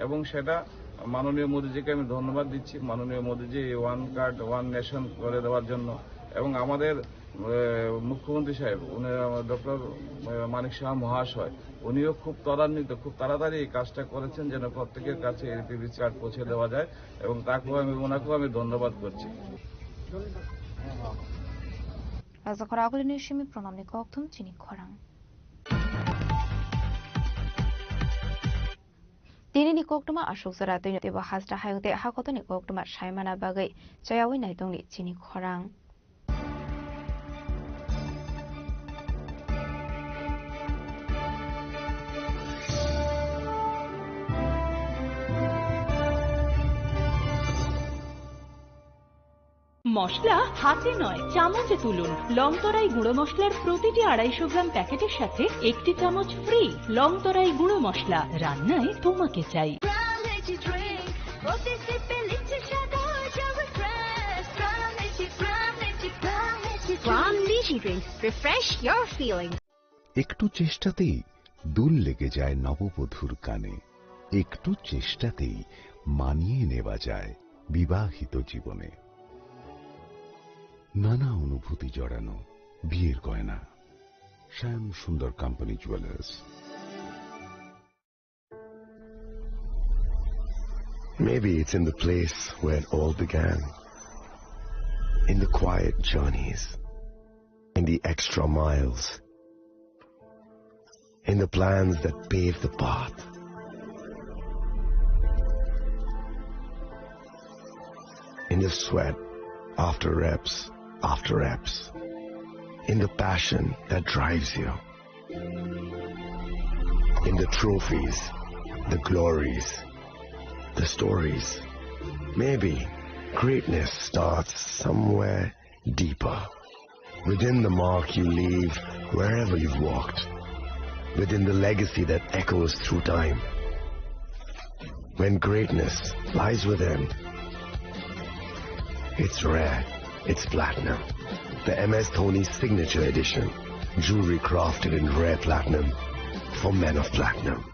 এবং সেটা মাননীয় মোদিজিকে আমি ধন্যবাদ দিচ্ছি। মাননীয় মোদিজি এই ওয়ান কার্ড ওয়ান নেশন করে দেওয়ার জন্য, এবং আমাদের, আহ, মুখ্যমন্ত্রী সাহেব, উনি, আহ, ডক্টর, আহ, মানিক সাহা মহাশয়, উনিও খুব ত্বরান্বিত, খুব তাড়াতাড়ি এই কাজটা করেছেন, যেন প্রত্যেকের কাছে এই পিবিসি কার্ড পৌঁছে দেওয়া যায়, এবং তাকেও আমি, ওনাকেও আমি ধন্যবাদ করছি। Rajakhor agulini simi pranamni kokthum chini khorang. Tinini koktwma aswk jora twi teibo hasta hayung tei hakotoni koktwma saimana bagwi chayawi naitongni chini khorang. মশলা হাতে নয়, চামচে তুলুন। লংতরাই গুঁড়ো মশলার প্রতিটি আড়াইশো গ্রাম প্যাকেটের সাথে একটি চামচ ফ্রি। লংতরাই গুঁড়ো মশলা, রান্নায় তোমাকে চাই। Prime Energy Drink, প্রতি সিপে লিচু স্বাদ হয় জরুর fresh. Prime Energy, Prime Energy, Prime Energy Drink। Prime Energy Drink, refresh your feelings। একটু চেষ্টাতেই দুল লেগে যায় নববধূর কানে, একটু চেষ্টাতেই মানিয়ে নেওয়া যায় বিবাহিত জীবনে। নানা অনুভূতি জড়ানো বিয়ের গয়না। শ্যাম সুন্দর company jewellers. Maybe it's in the place where it all began. In the quiet journeys, in the extra miles, in the plans that pave the path, in the sweat after reps after reps, in the passion that drives you, in the trophies, the glories, the stories. Maybe greatness starts somewhere deeper, within the mark you leave wherever you've walked, within the legacy that echoes through time. When greatness lies within, it's rare, it's platinum. The M S Dhoni Signature Edition. Jewelry crafted in rare platinum for men of platinum.